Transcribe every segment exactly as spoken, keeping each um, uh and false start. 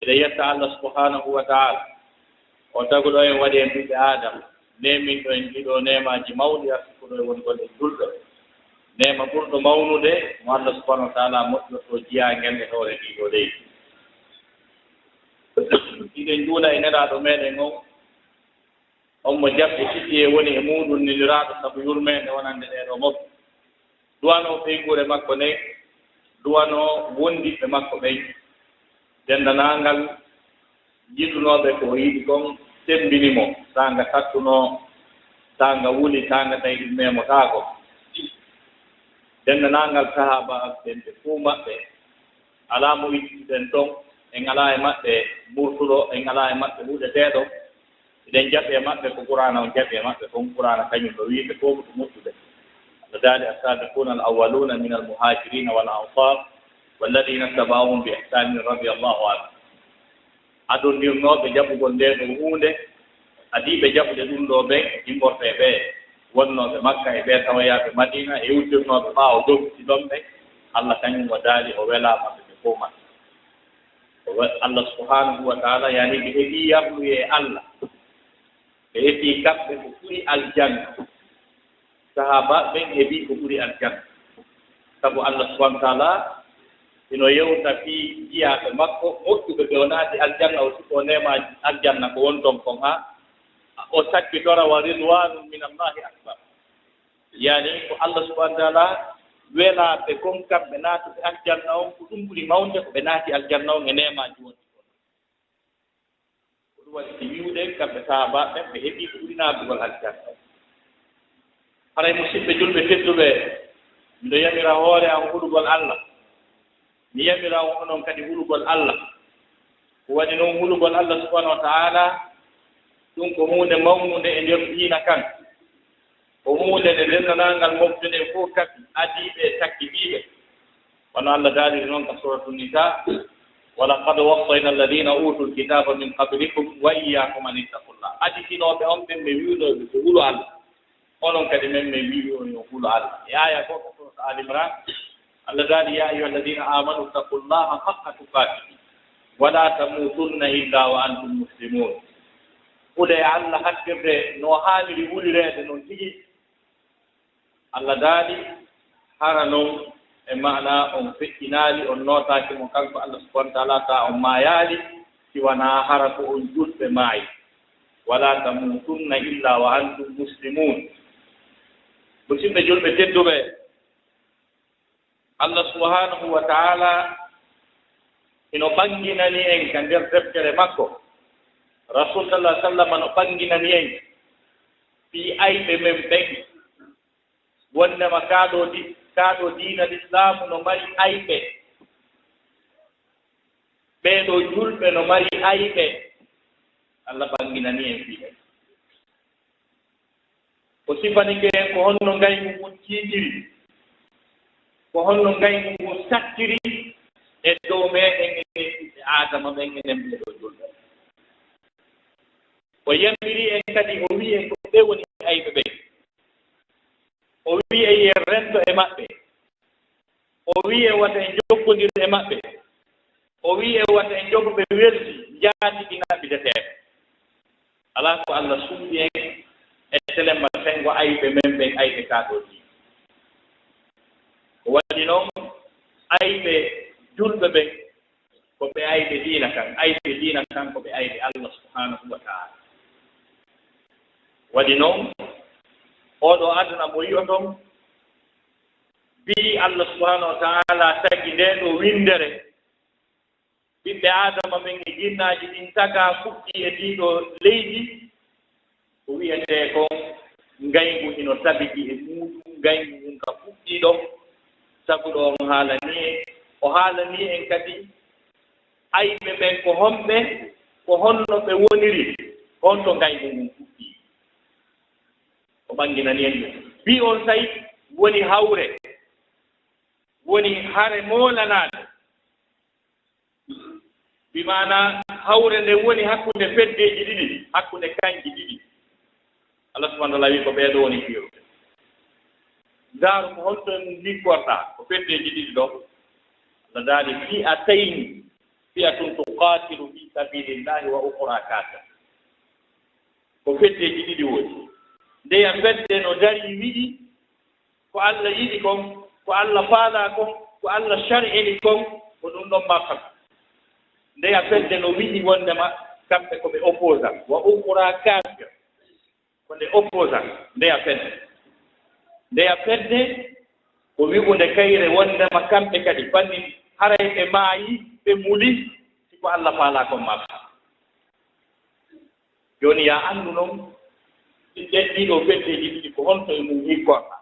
Nde yetta Allah subhanahu wa ta'ala, o taguɗo en, waɗi en ɓiɓɓe Aadama, neeminɗo en ɗiɗo neemaaji mawɗi, arsukuɗo en woni gonɗen julɓe. Neema ɓurɗo mawnude mo Allah subhanahu wa ta'ala moƴƴorto jiyaangel e hoore ɗiɗo leydi. Hiɗen juula e Nelaaɗo meɗen on, on mo jaɓɓe titi e woni e muuɗum neliraaɗo sabu yurmeende wonande ɗee ɗoo mofte. Duwanoo ɓeynguure makko nden, duwanoo wondiɓɓe makko ɓen, denndaangal yiɗunooɓe ko o yiɗi kon, semmbini mo, taa nga sattunoo, taa nga wuli, taa nga tawi ɗum memotaako. Denndaangal sahaaba ɓen ɓe fow maɓɓe, alaa mo ittituɗen ton, en alaa e maɓɓe murtuɗo, en alaa e maɓɓe huɗeteeɗo. Eɗen jaɓi e maɓɓe ko Qur'aana on jaɓi e maɓɓe kon, Qur'aana kañum no wi'ete ko ko moƴƴude. No daali, "As-saabiquuna al-awwaluuna mina al-muhaajiriina wal ansaar, walladiina ittaba'uuhum bi ihsaanin radiyallaahu anhum." Adondirnooɓe jaɓugol ndee ɗoo huunde, adiiɓe jaɓude ɗum ɗoo ɓen, immorɓe e ɓee wonnooɓe Makka e ɓee tawoyaaɓe Madiina, e uddirnooɓe ɓaawo ɗofti ɗon ɓe, Allah kañum o daali o welaama ɓe ɓe fow maɓɓe. Ko wa-, Allah subhanahu wa ta'ala, yani ɓe heɓii yarluyee Allah. Ɓe heɓii kamɓe ko ɓuri aljanna. Sahaaba ɓen heɓii ko ɓuri aljanna. Sabu Allah subhanahu wa ta'ala hino yewta fii jiyaaɓe makko moƴƴuɓe ɓe o naati aljanna, o sifoo neemaaji aljanna ko won ton kon haa o sakkitora, "Wa ridwaanun min Allaahi akbar." Yani ko Allah subhanahu wa ta'ala welaa ɓe kon kamɓe naatuɓe aljanna on, ko ɗum ɓuri mawnde ko ɓe naati aljanna on e neemaaji wonɗi kon. Ko ɗum waɗi si wi'ude kamɓe sahaabaaɓe ɓen ɓe heɓii ko ɓuri naatugol aljanna on. Haray musiɓɓe julɓe tedduɓe, miɗo yamira hoore am hulugol Allah. Mi yamira on onon kadi hulugol Allah. Ko waɗi non hulugol Allah subhanahu wa ta'ala, ɗum ko huunde mawnunde e nder diina kan. Ko huunde nde denndaangal mofte ɗen fow kafi, adiiɓe e sakkitiiɓe. Wano Allah daaliri non ka Suuratu Nisaa, "Wa laqad wassayna alladhiina uutul kitaaba min qablikum wa iyyaakum an ittaqullah." Aditinooɓe on ɓen, ɓe wi'unoo ɓe ko hulu Allah. Onon kadi men, men wi'i on yo hulu Allah. E aaya goo ka Suuratu Aali Imraan, Allah daali, "Yaa ayyuha alladhiina aamanu ittaqullaha haqqa tuqaatihi wa laa tamuutunna illaa wa antum muslimuun." Hulee Allah hakkirde no haaniri hulireede non tigi. Allah daali, hara non e maana on feƴƴinaali, on nootaaki mo kanko Allah subhanahu wa ta'ala, taa on maayaali, si wanaa hara ko on julɓe maayi. "Wa laa tamuutunna illaa wa antum muslimuun." Musiɓɓe julɓe tedduɓe, Allah subhanahu wa ta'ala hino ɓanginani en ka nder deftere makko. Rasul sallallahu alaihi wasallam no ɓanginani en fii ayɓe men ɓen. Wonnema kaa ɗoo di-, kaa ɗoo diina Lislaamu no mari ayɓe. Ɓee ɗoo julɓe no mari ayɓe. Allah ɓanginani en fii ɓe. O sifanike en ko honno ngayngu ngun tiiɗiri, ko honno ngayngu ngun sattiri e dow meɗen enen ɓiɓɓe Aadama ɓen, enen ɓee ɗoo julɓe. O yamiri en kadi, o wi'i en ko ɓe woni ayɓe ɓen. O wi'i en yo en rento e maɓɓe. O wi'i en wata en jokkondir e maɓɓe. O wi'i en wata en jogo ɓe weldi, njaatigi naɓideteeɗo. Alaa ko Allah suuɗi en e telemma sengo ayɓe men ɓen, ayɓe kaa ɗoo diina. Ko waɗi non, ayɓe julɓe ɓen, ko ɓe ayɓe diina kan, ayɓe diina kan ko ɓe ayɓe Allah subhanahu wa ta'ala. Waɗi non, oo ɗoo aduna mo yi'oton, fii Allah subhanahu wa ta'ala tagi ndee ɗoo winndere, ɓiɓɓe Aadama ɓen e jinnaaji ɗin tagaa fuɗɗii e ndii ɗoo leydi, ko wi'etee kon ngayngu hino tabiti e muuɗum, ngayngu ngun ka fuɗɗii ɗon, taguɗo on haalanii en, o haalanii en kadi ayɓe ɓen ko honɓe, ko honno ɓe woniri, honto ngayngu ngun fuɗɗii. O ɓanginani en ɗum. Fii on saa'i woni hawre, woni hare moolanaande. Bi maana hawre nden woni hakkunde feddeeji ɗiɗi, hakkunde kañji ɗiɗi. Allah subhanahu wa ta'ala wi'i ko ɓee ɗoo woni fiiruɓe. Ndaaru ko honto en liggorataa ko feddeeji ɗiɗi ɗoo. Allah daali fi'atayni, fi'atun tuqaatilu fi sabilillahi wa ukhra kafira. Ko feddeeji ɗiɗi woni. Ndeya fedde no darii wi'i ko Allah yiɗi kon, ko Allah faalaa kon, ko Allah shar'ini kon, ko ɗum ɗon martaba. Ndeya fedde no wi'i wondema kamɓe ko ɓe opposant, wa ukhra kafir, ko nde opposant, ndeya fedde. Ndeya fedde ko wi'unde kayre wondema kamɓe kadi fannin haray ɓe maayi, ɓe muli, si ko Allah faalaa kon martaba. Jooni, yaa anndu non, ɗin ɗen ɗiɗo feddeeji ɗiɗi, ko honto e mum hikkorta?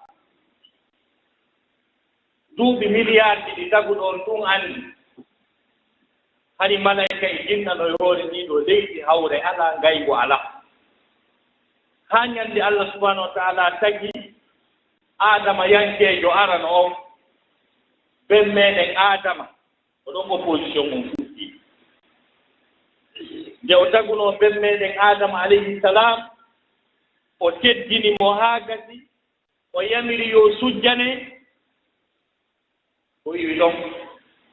Duuɓi miliyaarji ɗi taguɗo on tun anndi. Hari malayka e jinna no e hoore ndii ɗoo leydi, hawre alaa, ngayngu alaa. Haa ñande Allah subhanahu wa ta'ala tagi Aadama yankeejo arano on, ben meɗen Aadama. O ɗon opposition on fuɗɗi. Nde o tagunoo ben meɗen Aadama alayhi salam, o teddini mo haa gasi, o yamiri yo sujjane, o iwi ɗon.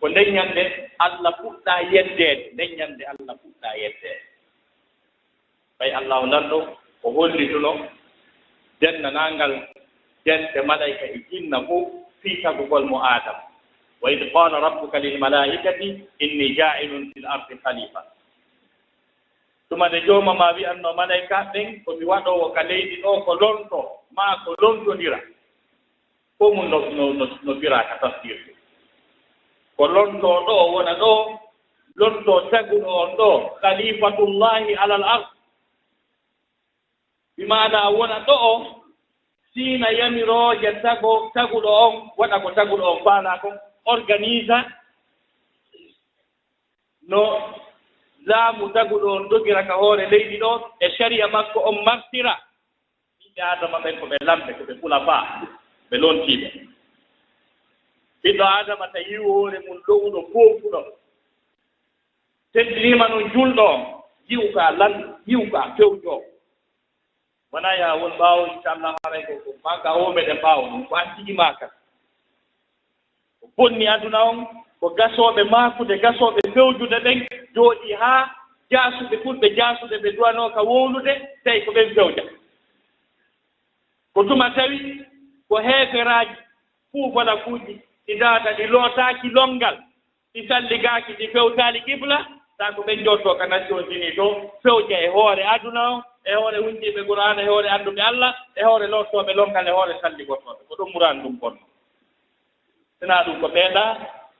Ko nden ñande Allah fuɗɗaa yeddeede, nden ñande Allah fuɗɗaa yeddeede. Ɓay Allaahu lanɗo o hollituno denndaangal dente malayka e jinna fow fii tagugol mo Aadama. Wa id qala rabbuka lil malaikati inni ja'ilun fil ardi khalifa. Tuma nde jooma maa wi'anno malayka ɓen, ko mi waɗoowo ka leydi ɗoo ko lonto, maa ko lontondira. Ko mum no, no, no, no firaa ka tafsir. Ko lontoo ɗoo wona ɗoo, lontoo taguɗo on ɗoo, khalifatullahi alal ard. Bi maana wona ɗoo, siina yamirooje tago, taguɗo on, waɗa ko taguɗo on faalaa kon, organisa no laamu taguɗo on dogira ka hoore leydi ɗoo, e shari'a makko on martira. Ɓiɓɓe Aadama ɓen ko ɓe lamɓe, ko ɓe kulafaa, ɓe lontiiɓe. Ɓiɗɗo Aadama ta yi'u hoore mum lo'uɗo, poofuɗo. Teddiniima non julɗo on, yi'u ka lan, yi'u ka fewjo. Wonaa yaa won ɓaawo, inchallah, haray ko, ko maa ka o meɗen ɓaawo ɗum, ko an tigi maa ka. Ko bonni aduna on, ko gasooɓe maakude, gasooɓe fewjude ɓen, jooɗii haa jaasuɓe ɓurɓe jaasude ɓe duwanoo ka wowlude, tawi ko ɓen fewja. Ko tuma tawi ko heeferaaji, fuufalakuuji, ɗi daata, ɗi lootaaki lonngal, ɗi salligaaki, ɗi fewtaali qibla, taa ko ɓen jooɗotoo ka Nations Unies to, fewja e hoore aduna on, e hoore hundiiɓe Qur'aana, e hoore annduɓe Allah, e hoore lortooɓe lonngal, e hoore salligotooɓe. Ko ɗum muraan ɗum bonno. Sinaa ɗum ko ɓeeɗa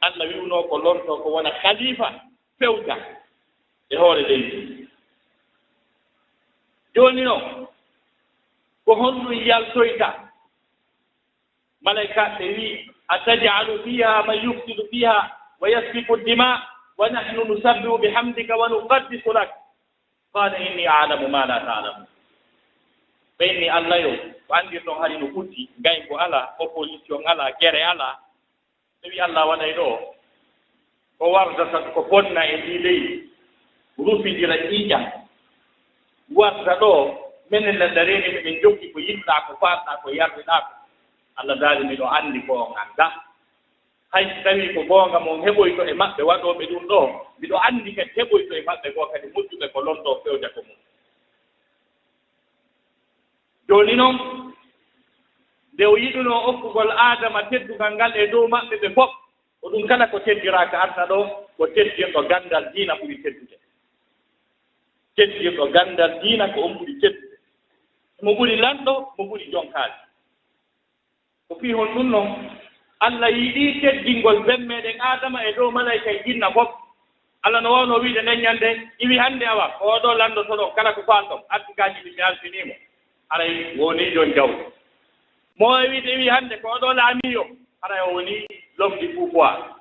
Allah wi'unoo ko lontoo ko wona khalifa fewja e hoore leydi. Jooni non, ko honɗum yaltoyta? Malaykaaɓe ɓe wi'i, "Ataj'alu fiha man yufsidu fiha wa yasfiku dima wa nahnu nusabbihu bihamdika wa nuqaddisu lak." Qala inni a'lamu ma la ta'lamun. Ɓe inni, "Allah yo, ko anndirɗon hari no ɓutti, ngayngu alaa, opposition alaa, gere alaa." Ɓe wi, "Allah waɗay ɗo ko wardata, ko bonna e ndii leydi, rufindira ƴiiƴam, warda ɗo, menen landareede, meɗen jokki ko yiɗuɗaa, ko faalɗaa, ko yarliɗaa ko." Allah daali, "Miɗo anndi ko on anndaa." Hay si tawii ko goonga mon heɓoyto e maɓɓe waɗooɓe ɗum ɗoo, miɗo anndi kadi heɓoyto e maɓɓe goo kadi moƴƴuɓe ko lontoo fewja ko mum. Jooni non, nde o yiɗunoo okkugol Aadama teddungal ngal e dow maɓɓe ɓe fof, ko ɗum kala ko teddiraaka aduna ɗoo, ko teddirɗo ganndal diina ɓuri teddude. Teddirɗo ganndal diina ko on ɓuri teddude. Mo ɓuri lanɗo, mo ɓuri jonkaade. Ko fii honɗun non? Allah yiɗi teddingol ben meɗen Aadama e dow malayka e jinna fof. Allah no waawno wi'ude nden ñande, iwi hannde awa, ko oo ɗoo landotoɗon kala ko faalɗon, artikaaji ɗin mi halfinii mo. Haray wonii jon jawdi. Mo o wi'ude iwi hannde ko oo ɗoo laamiiɗo, haray o wonii l'homme du pouvoir.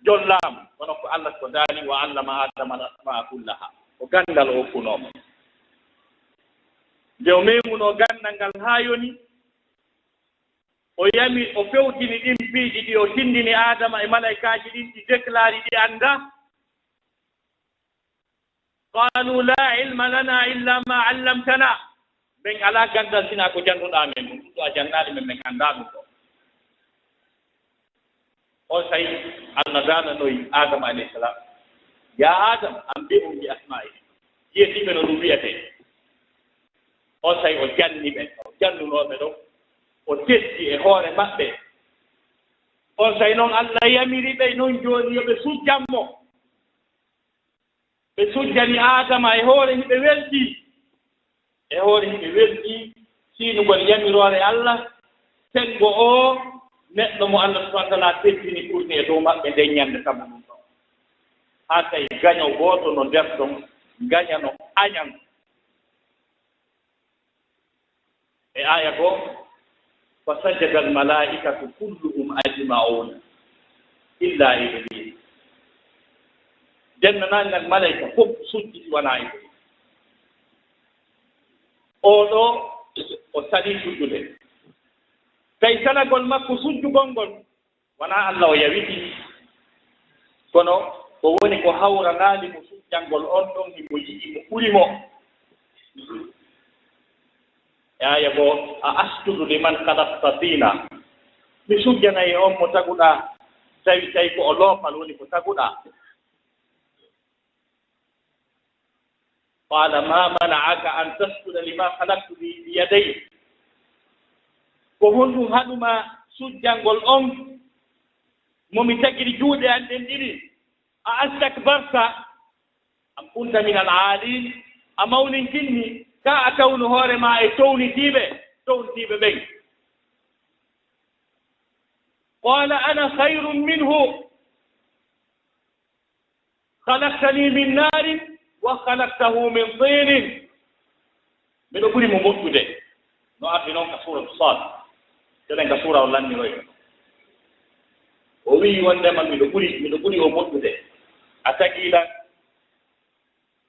Jon laamu, kono ko Allah ko daali, "Wa allama Aadama al-asmaa kullaha." Ko ganndal o okkunoo mo. Nde o meemunoo ganndal ngal haa yoni, o yami, o fewtini ɗin piiji ɗi o tindini Aadama e malaykaaji ɗin, ɗi deklaari ɗi anndaa. Qaalu, "Laa ilma lana illa ma allamtana." Min alaa ganndal sinaa ko jannguɗaa men ɗum. Ɗum ɗo a janngaali men, min anndaa ɗum ɗo. On saa'i Allah daalanoyi Aadama alayhi salam, "Ya Adam, anbi'hum bi asma'ihim." Yeetii ɓe no ɗum wi'etee. On say o janni ɓe, o jannunoo ɓe ɗon, o teddi e hoore maɓɓe. On say non Allah yamiri ɓe non jooni yo ɓe sujjan mo. Ɓe sujjani Aadama e hoore hiɓe weltii. E hoore hiɓe weltii, siinugol yamiroore Allah, senngo oo neɗɗo mo Allah subhanahu wa ta'ala teddini ɓurni e dow maɓɓe nden ñannde sabu ɗum ɗon. Haa tawi gaño gooto no nder ɗon, gaña no añan. E aaya goo, "Fa sajada al malaa'ikatu kulluhum ajma'un illa Iblis." Denndaangal malayka fof sujjiti wanaa Iblis. Oo ɗoo, o salii sujjude. Tawi salagol makko sujjugol ngol, wanaa Allah o yawiti, kono ko woni ko hawranaali mo sujjangol on ɗon, himo yiɗi mo ɓuri mo. E aaya goo, "A asjudu liman khalaqta tina?" Mi sujjanay on mo taguɗaa, tawi, tawi ko o loopal woni ko taguɗaa. Qala, "Ma mana'aka an tasjuda lima khalaqtu bi, bi yadayya?" Ko honɗum haɗu ma sujjangol on mo mi tagiri juuɗe an ɗen ɗiɗi? "A astakbarta am kunta min al-'alin?" A mawninkinmi, ka a tawnu hoore ma e townitiiɓe, townitiiɓe ɓen. Qala, "Ana khayrun minhu, khalaqtani min narin wa khalaqtahu min tinin." Miɗo ɓuri mo moƴƴude. No ardi noon ka suuratu Saad. Telen ka suura o lanniroy. O wi'i wondema miɗo ɓuri, miɗo ɓuri o moƴƴude. A tagii lan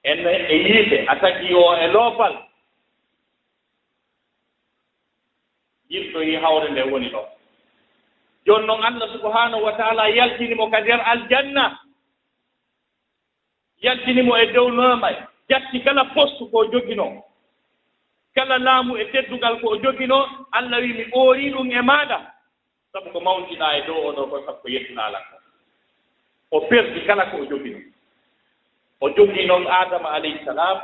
en e yiite, a tagii o e loopal. Yirtoyi hawre nde woni ɗon. Jooni noon Allah subhanahu wa ta'ala yaltini mo ka nder aljanna. Yaltini mo e dow neema, jatti kala postu ko o joginoo, kala laamu e teddungal ko o joginoo, Allah wi'i, "Mi ɓoorii ɗum e maaɗa, sabu ko mawntiɗaa e dow oo ɗoo ko, sabu ko yettinaa lan ko." O perdi kala ko o joginoo. O jogii noon Aadama alayhi salaam,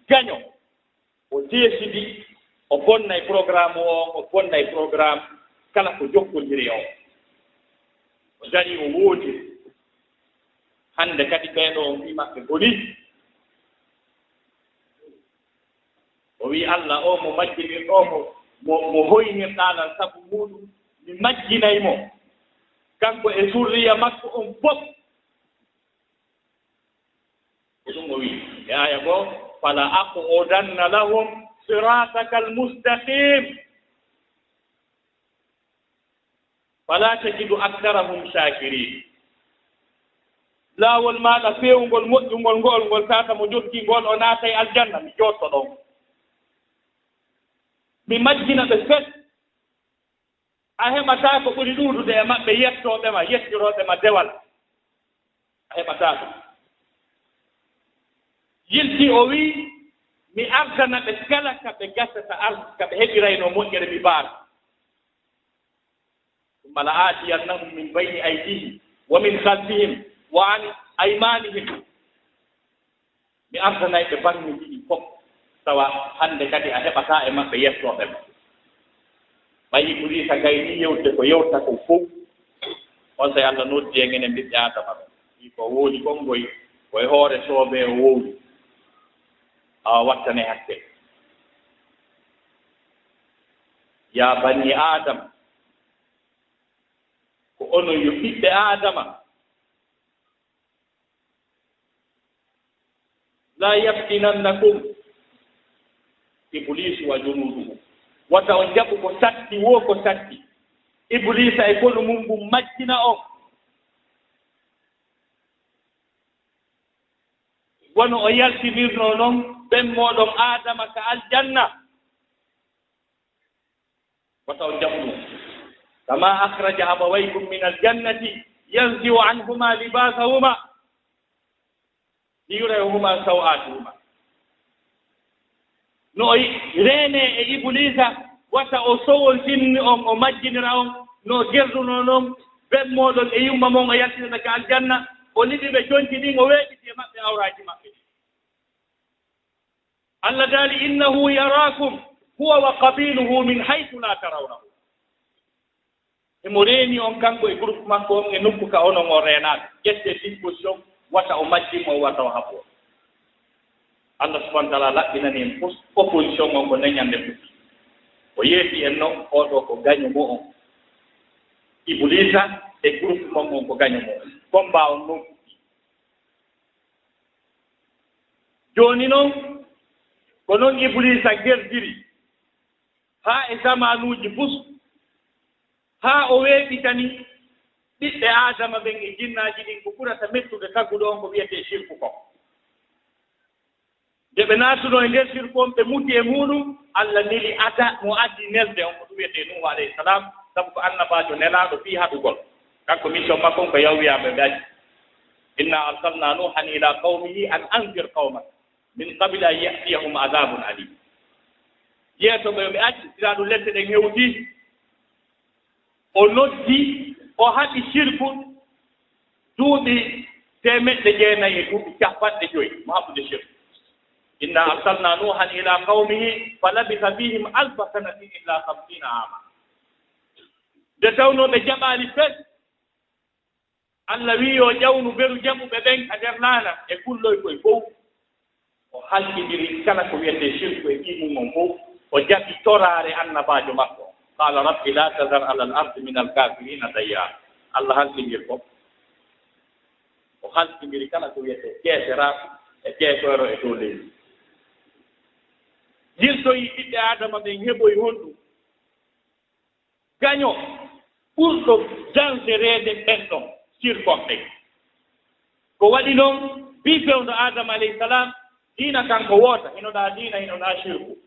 gaño. O deesidi, o bonnay programme o, o bonnay programme kala ko jokkondiri e o. O darii, o woodiri. Hannde kadi ɓee ɗoo, o wii maɓɓe boni. O wii, "Allah o mo majjinir-, o mo, mo, mo hoynirɗaa lan sabu muuɗum, mi majjinay mo, kanko e zurriya makko on fof." Ko ɗum o wi'i e aaya goo, "Fala aqudanna lahum siratakal mustaqim, fala tajidu aktarahum shakirin." Laawol maaɗa feewungol, moƴƴungol ngol, ngol tata mo jokki ngol, o naatay aljanna, mi jotto ɗon. Mi majjina ɓe fes. A heɓataa ko ɓuri ɗuuɗude e maɓɓe yettooɓe ma, yettirooɓe ma dewal. A heɓataa ɗum. Yilti o wi'i, mi ardana ɓe kala ka ɓe gasata ar-, ka ɓe heɓiraynoo moƴƴere mi baara. Summa la aatiyannahum min bayni aydihim wa min khalfihim wa an aymanihim. Mi ardanay ɓe baŋŋeeji ɗin fof, tawa hannde kadi a heɓataa e maɓɓe yettooɓe ma. Ɓay Ibuliisa gaynii yewtude ko yewta kon fof, onsay Alla noddi en enen ɓiɓɓe Aadama ɓen. Wii ko o wowli kon ngoy, ko e hoore soobee o wowli. Awa wattane hakke. Yaa banii Aadama, ko onon yo ɓiɓɓe Aadama. La yaftinannakum Ibliisu wa junuuduhu. Wata on jaɓu ko satti, woo ko satti. Ibliisa e konu mum ngun majjina on. Wano o yaltinirnoo non ɓen mooɗon Aadama ka aljanna. Wata on jaɓu ɗum. Kama akhraja abawaykum min aljannati yanzi'u anhuma libasahuma liyuriyahuma saw'atihima. No o reenee e Ibuliisa, wata o sowoltin on, o majjinira on, no o gerdunoo non ɓen mooɗon e yumma mon o yaltinana ka aljanna, O liɓi ɓe conci ɗin, o weeɓiti e maɓɓe awraaji maɓɓe ɗin. Allah daali, "Innahu yaraakum huwa wa qabiluhu min haythu la tarawnahum." Emo reeni on kanko e groupe makko on e nokku ka onon o reenaaka. Ƴettee disposition, wata o majjin mo, wata o haɓu on. Allah subhanahu wa ta'ala laɓɓinani en fof opposition on ko neñande fof. O yeeti en non, oo ɗoo ko gaño mo on. Ibuliisa e groupe mon on ko gaño mo on. Combat on non fuɗɗii. Jooni non, ko non Ibuliisa gerdiri haa e zamaanuuji fof, haa o weeɓitani ɓiɓɓe Aadama ɓen e jinnaaji ɗin ko ɓurata mettude taggude on ko wiyetee sirku kon. Nde ɓe naatunoo e nder sirku on, ɓe muti e muuɗum, Allah neli ada mo adii nelde on, ko ɗum wiyetee Nuuhu alayhi salam, sabu ko annabaajo nelaaɗo fii haɗugol. Kanko mission makko on ko yawwiyaaɓe ɓe acci. "Inna arsalna Nuuhan ila qawmihi an anzir qawmak min qabli an ya'tiyahum adhabun alim." Yeeso ɓe, ɓe acci, sira ɗum lette ɗen hewti. O noddi, o haɓi sirku duuɓi teemeɗɗe jeenayi e duuɓi capanɗe joyi mo haɓude sirku. "Inna arsalna Nuuhan ila qawmihi fa labisa fihim alfa sanatin illa khamsina ama." Nde tawnoo ɓe jaɓaali fes, Allah wi'i yo ƴawnu beru jaɓuɓe ɓen ka nder laana e kulloy koy fow. O halkindiri kala ko wiyetee sirku e ɗii mum on fow. O jaɓi toraare annabaajo makko. Qala rabbi la tazar ala al ardi min al kafirina dayyara. Allah halkindiri ko. O halkindiri kala ko wiyetee keeseraaku e keesoero e dow leydi. Yirtoyi ɓiɓɓe Aadama ɓen heɓoyi honɗum? Gaño ɓurɗo dangereede ɓen ɗon sirkon ɓen. Ko waɗi non, ɓii fewndo Aadama alayhi salam, diina kan ko woota, hino ɗaa diina, hino ɗaa sirku.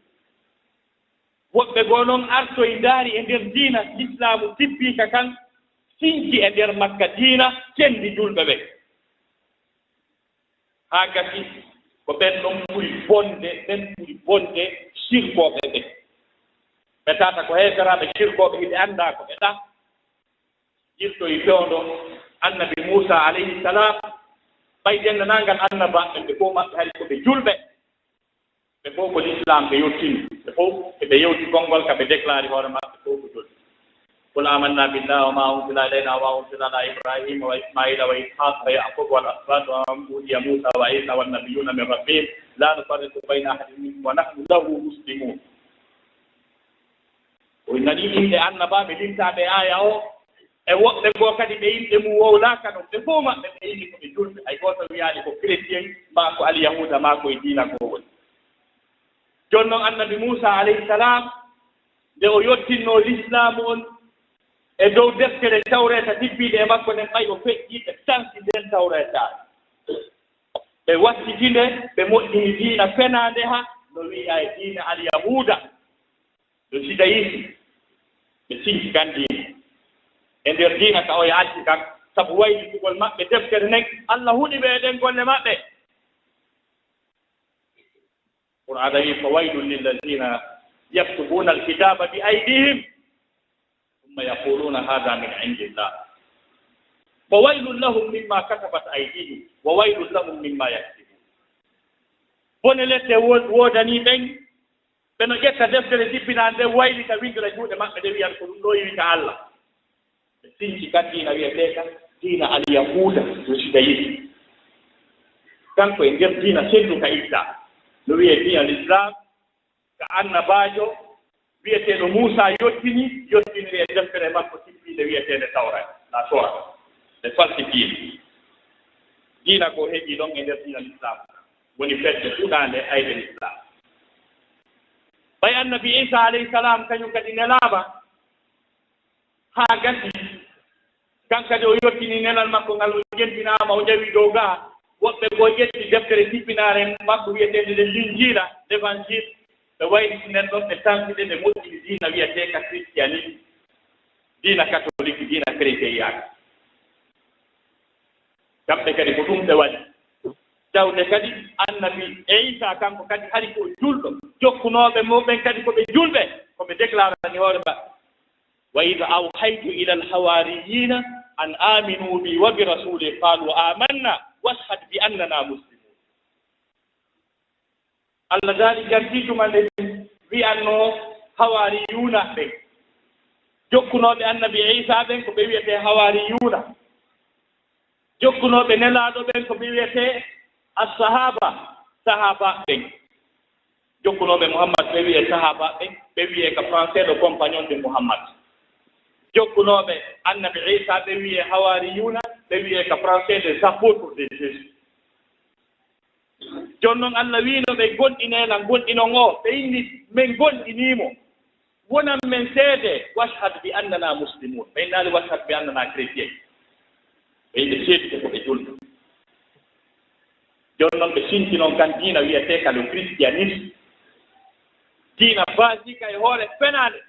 Woɓɓe goo non artoyi ndaari e nder diina Lislaamu tibbiika kan, sinci e nder makka diina, cendi julɓe ɓen. Haa gasi ko ɓen ɗon ɓuri bonde, ɓen ɓuri bonde sirkooɓe ɓe. Ɓe tawata ko heeferaaɓe sirkooɓe, hiɓe anndaa ko ɓe ɗaa. Yirtoyi fewndo Annabi Muusaa alayhi salaam, ɓay denndaangal annabaaɓe ɓen, ɓe fow maɓɓe hari ko ɓe julɓe. Ɓe fow ko Lislaam ɓe yottini. Ɓe fow eɓe yewti konngol ka ɓe déclaré hoore maɓɓe fow ko julɓe. قل آمنا بالله وما أنزل إلينا وما أنزل على إبراهيم وإسماعيل وإسحاق ويعقوب والأسباط وما أوتي موسى وعيسى والنبيون من ربهم لا نفرق بين أحد منهم ونحن له مسلمون. O nani inɗe annabaaɓe lintaaɓe e aaya o, e woɓɓe goo kadi ɓe inɗe mum wowlaaka ɗon, ɓe fow maɓɓe ɓe inni ko ɓe julɓe, hay gooto wiyaali ko chrétien, maa ko alyahuuda, maa ko e diina goo woni. Jooni non Annabi Muusaa alayhi salaam, nde o yottinnoo Lislaamu on e dow deftere Tawreeta tibbiinde e makko nden, ɓay o feƴƴii, ɓe tanti nden Tawreeta. Ɓe wattiti nde, ɓe moƴƴini diina fenaande ha no wi'a e diina Alyahuuda, no judayisme, ɓe sinci kan diina. E nder diina ka o yaalti kan, sabu waylitugol maɓɓe deftere nden, Allah huɗi ɓe e ɗen golle maɓɓe. Qur'aana wi'i, "Fa waylun lillazina yaktubuna alkitaba bi aydihim." ثم يقولون هذا من عند الله فويل لهم مما كتبت أيديهم وويل لهم مما يكسبون. Bone lette wo-, woodanii ɓen, ɓe no ƴetta deftere jippinaa nde waylita winndira juuɗe maɓɓe, nde wi'an ko ɗum ɗo iwi ka Allah. Ɓe sinci kan diina wiyetee kan diina Alyahuuda, no judayisme. Kanko e nder diina selluka itta, no wiyee diina Lislaam, ka annabaajo wiyeteeɗo Muusaa yottini, yottiniri e deftere makko tippiinde wiyeteende Tawreeta, la Torah, ɓe falsifiini. Diina ko heɓi ɗon e nder diina Lislaam, woni fedde fuɗaande ayɓe Lislaam. Ɓay Annabi Iisaa alayhi salaam, kañum kadi nelaama, haa gasi, kan kadi o yottini nelal makko ngal, o jentinaama, o jawi dow gaa. Woɓɓe goo ƴetti deftere tippinaare makko wiyeteende nde Linjiila, l'Évangile, ɓe wayliti nden ɗon, ɓe tanti nde, ɓe moƴƴini diina wiyetee ka christianisme, diina katolik, diina chrétienyaaka. Kamɓe kadi ko ɗum ɓe waɗi. Tawde kadi Annabi Iisaa kanko kadi hari ko julɗo, jokkunooɓe mo ɓen kadi ko ɓe julɓe, ko ɓe déclarani hoore maɓɓe. وإذ أوحيت إلى الحواريين أن آمنوا بي وبرسولي قالوا آمنا واشهد بأننا مسلمون. Allah daali gartii tuma nde wi'annoo hawaariyuuna ɓen, jokkunooɓe annabi Iisaa ɓen, ko ɓe wi'etee hawaariyuuna. Jokkunooɓe nelaaɗo ɓen, ko ɓe wi'etee assahaaba, sahaaba ɓen. Jokkunooɓe Muhammad, ɓe wi'ee sahaaba ɓen, ɓe wi'ee ka français le compagnon de Muhammad. Jokkunooɓe annabi Iisaa, ɓe wi'ee hawaariyuuna, ɓe wi'ee ka français les apôtres de Jésus. Jooni non, Allah wiino ɓe, "Goonɗinee lan goonɗinon o." Ɓe inni, "Men goonɗinii mo. Wonan men seede, washhad bi annana muslimun." Ɓe innaali, "Washhad bi annana chrétien." Ɓe yiɗi seedude ko ɓe julɓe. Jooni non, ɓe sinti non kan diina wi'etee ka le christianisme. Diina baasi ka e hoore fenaande.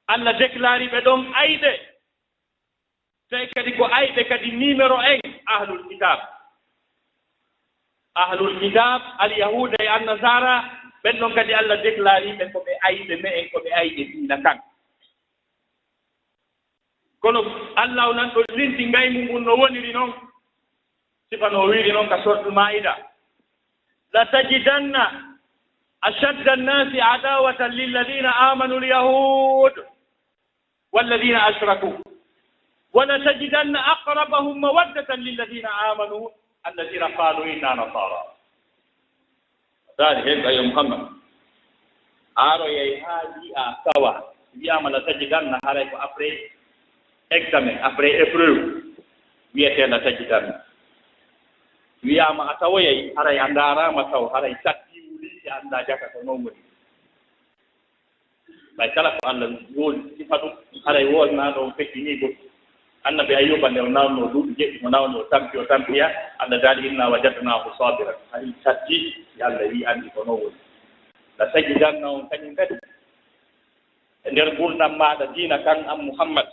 Allah déclare ɓe ɗon ayɓe. Tawi kadi ko ayɓe kadi numéro un, ahlul kitab. Ahlul kitab, al yahuda e annasara, ɓen ɗon kadi Allah déclare ɓe ko ɓe ayɓe me'en, ko ɓe ayɓe diina kan. Kono Allah o nan ɗon linti ngayngu ngun no woniri non. Sifa no wiiri non ka Suratul Maida. "Latajidanna ashadda annasi adawatan lilladina amanu alyahud walladina ashraku. Walatajidanna aqrabahum mawaddatan lilladina amanu alladina qalu inna nasara." Daali hen ka yo Muhammad. Aroyay haa yi'a tawa. Wi'aama latajidanna, haray ko après examen, après épreuve. Wi'etee latajidanna. Wi'aama a tawoyay, haray a ndaaraama taw, haray satti wuli si anndaa jaka ko non woni. Ɓay kala ko Allah woodi sifa ɗum, haray woolnaaɗo on feƴƴinii goɗɗum. Annabi Ayyuba nde o nawno duuɓi jeɗɗi, mo nawni o tampi, o tampiya, Allah daali, "Inna wajadnahu sabiran." Hari satti, si Allah wi anndi ko non woni. La tajidanna on kañum kadi. E nder ngurdam maaɗa diina kan an Muhammad,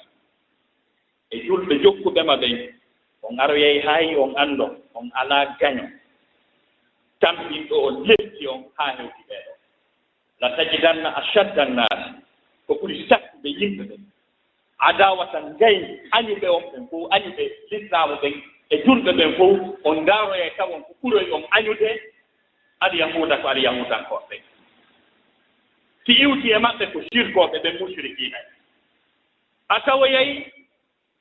e julɓe jokkuɓe ma ɓen, on aroyay hay on anndo, on alaa gaño. Tampinɗo on lepti on haa hewti ɓee ɗoo. La tajidanna ashadda annaasi, ko ɓuri sakkuɓe yimɓe ɓen, adawatan gay añuɓe on ɓen fow, añuɓe lislaamu ɓen e julɓe ɓen fow, on ndaaroyay tawon ko ɓuroy on añude alyahuuda, ko alyahuudankooɓe ɓen. Si iwti e maɓɓe ko sirkooɓe ɓen, mushrikiina. A tawoyay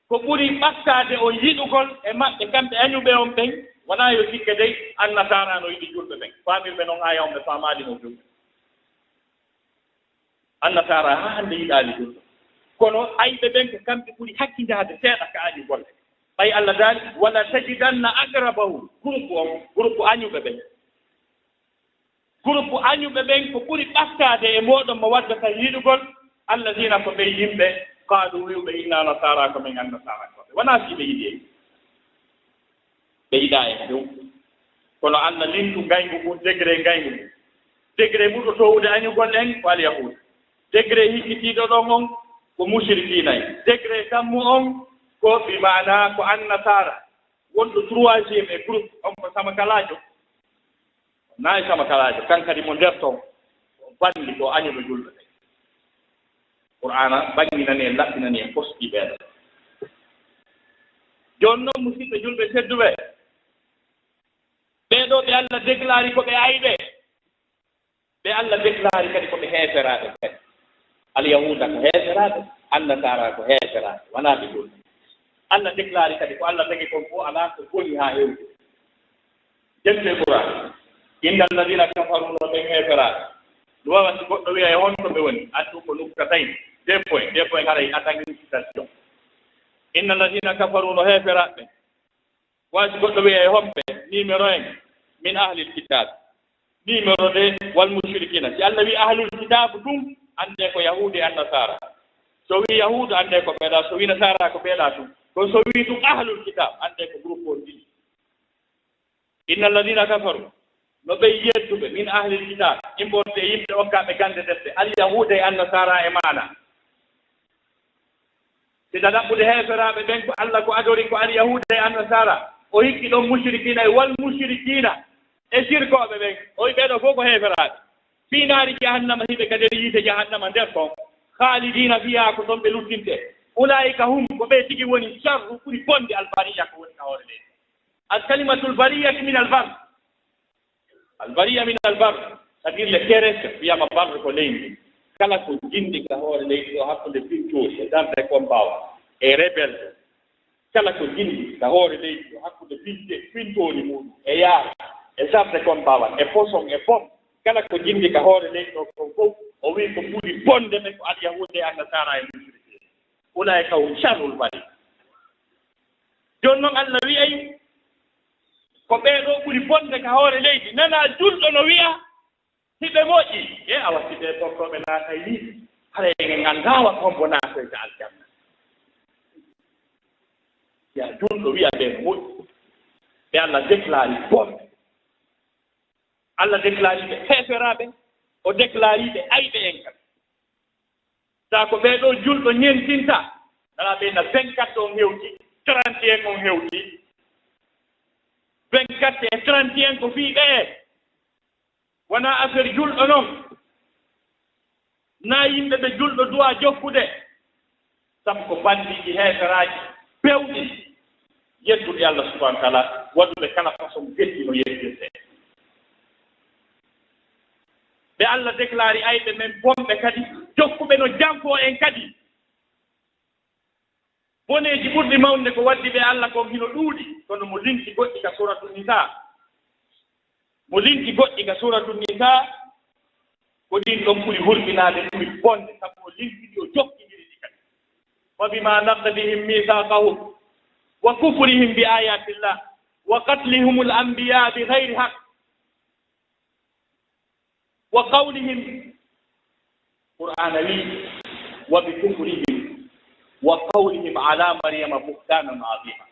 ko ɓuri ɓattaade on yiɗugol e maɓɓe, kamɓe añuɓe on ɓen, wonaa yo sikke dey, annasaara no yiɗi julɓe ɓen. Faamirɓe non aaya on, ɓe faamaali no julɓe. Annasaara haa hannde yiɗaali julɓe. Kono ayɓe ɓen ko kamɓe ɓuri hakkindaade seeɗa ka añugol. Ɓay Allah daali, "Wala tajidanna aqrabahum," groupe on, groupe añuɓe ɓen. Groupe añuɓe ɓen ko ɓuri ɓattaade e mooɗon mo waddata yiɗugol, alladina ko ɓen yimɓe, qaalu wi'uɓe, "Inna nasaara," ko men annasaarankooɓe. Wonaa fii ɓe yiɗi en. Ɓe yiɗaa en few. Kono Allah lintu ngayngu ngun, degré ngayngu ngun. Degré ɓurɗo toowude añugol en ko alyahuud. Degré hikkitiiɗo ɗon on ko mushrikiina en. Degré kammu on ko bi maana ko annasaara. Wonɗo troisième e groupe on ko samakalaajo. Nayi sama kalaajo, kan kadi mo nder ton, o banni ko añuɗo julɓe ɓen. Qur'aana banginani en, laɓɓinani en, foskii ɓeeɗo. Jooni non, musidɓe julɓe tedduɓe, ɓeeɗo ɓe Allah deklaari ko ɓe ayɓe, ɓe Allah deklaari kadi ko ɓe heeferaaɓe kadi. Alyahuuda ko heeferaaɓe, Annasaara ko heeferaaɓe, wanaa ɓe julɓe. Allah deklaari kadi ko Allah tagi kon fof alaa ko boni haa heewti. Ƴettee Qur'aan. Inna alladina kafaru no ɓen heeferaaɓe. No waawa si goɗɗo wi'a e honto ɓe woni, addu ko nukta tawi. Deux points, deux points haray attaque citation. Inna alladina kafaru no heeferaaɓe. Waawa si goɗɗo wi'a e homɓe, numéro un, min ahlil kitab. Numéro deux, wal mushrikina. Si Allah wi ahlul kitab ɗum, annde ko Yahuudu e Annasaara. So wi Yahuudu, annde ko ɓeeɗa. So wi Nasaara, ko ɓeeɗa tun. Kono so wi ɗum ahlul kitab, annde ko groupe on ɗiɗi. Inna alladina kafaru, no ɓe yedduɓe, min ahlil kitab, importe yimɓe okkaaɓe gande defte, al Yahuuda e Annasaara e maana. Sida ɗaɓɓude heeferaaɓe ɓen ko Allah ko adori ko al Yahuuda e Annasaara, o hikki ɗon mushrikina e wal mushrikina e sirkooɓe ɓen, o wi ɓeeɗo fof ko heeferaaɓe. Fii naari jahannama hiɓe ka nder yiite jahannama nder kon. Khalidina fiha, ko ton ɓe luttinte. Ulaa'ika hum, ko ɓe tigi woni sharru, ɓuri bonde albariya ko woni ka hoore leydi. Al kalimatul bariyati min al bar. Al bariya min al bar. C'est-à-dire les terrestres, wiyama bar ko leydi. Kala ko jinndi ka hoore leydi ɗo hakkunde pintoori e darde kombaawa e rebelle. Kala ko jinndi ka hoore leydi ɗo hakkunde pinte, pintoori muɗum e yaara e darde kombaawa e poson e bom. Kala ko jinndi ka hoore leydi ɗo kon fof, o wi ko ɓuri bonde ɓe ko alyahuuda e annasara e mushrikeen. Ulaa'ika hum sharrul bariya. Jooni noon Allah wi'ay ko ɓee ɗoo ɓuri bonde ka hoore leydi. Nana julɗo no wi'a hiɓe moƴƴi. E awa si ɓee tortooɓe naatay ni, haray en nganndaa wa hombo naatoyta aljanna. Ya julɗo wi'a ɓee no moƴƴi. Ɓe Allah déclare bonɓe. Allah déclare ɓe heeferaaɓe, o déclare ɓe ayɓe en kadi. Taa ko ɓee ɗoo julɗo ñentinta, nana ɓe na vingt-quatre on hewti, trente et un on hewti. Vingt-quatre e trente et un ko fii ɓee. Wonaa affaire julɗo non. Naa yimɓe ɓe julɗo duwaa jokkude. Sabu ko bandiiji heeferaaji pewɗi. Yeddude Allah subhanahu wa ta'ala, waɗuɓe kala façon geddi no yeddirte. Ɓe Allah déclare ayɓe men bonɓe kadi, jokkuɓe no janfo en kadi. Boneeji ɓurɗi mawnude ko waddi ɓe Allah kon hino ɗuuɗi, kono mo linti goɗɗi ka Suuratu Nisaa. Mo linti goɗɗi ka Suuratu Nisaa, ko ɗin ɗon ɓuri hulɓinaade, ɓuri bonde, sabu o linti ɗi, o jokkindiri ɗi kadi. Wa bimaa naqdihim miisaaqahum wa kufrihim bi aayaatillah wa qatlihimul anbiyaa bi gayri haqq. Wa qawlihim, Qur'aana wi, wa bi kufrihim, wa qawlihim ala Maryama buhtaanan aziima.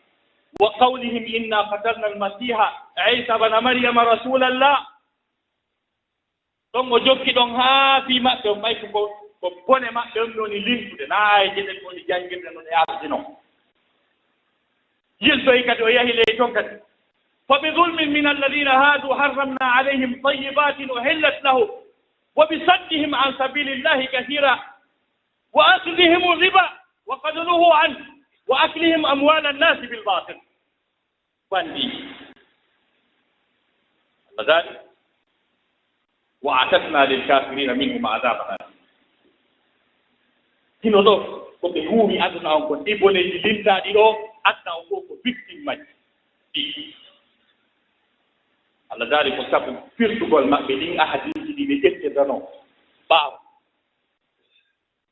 Wa qawlihim inna qatalna al-Masiiha Iisa bna Maryama rasuulallah. Ɗon o jokki ɗon haa fii maɓɓe on, ɓay ko, ko bone maɓɓe on woni lintude, naa aayeeje ɗen woni janngirde no ɗe ardi non. Yiltoyi kadi, o yahi ley ton kadi. Fa bi zulmin min alladhina hadu harramna alayhim tayyibatin uhillat lahum wa bi saddihim an sabilillahi kathira wa akhdhihim riba wa qad nuhu an wa aklihim amwala an-nasi bil batil. Bandi. Allah daali. Wa a'tadna lil kafirina minhum adhaban alima. Hino ɗo ko ɓe huuwi aduna on kon, ɗi boneeji lintaaɗi ɗo, aduna on fof ko victime majji. Ɗi. Allah daali ko sabu firtugol maɓɓe ɗin ahadiiji ɗi ɓe ƴettirdanoo ɓaawo.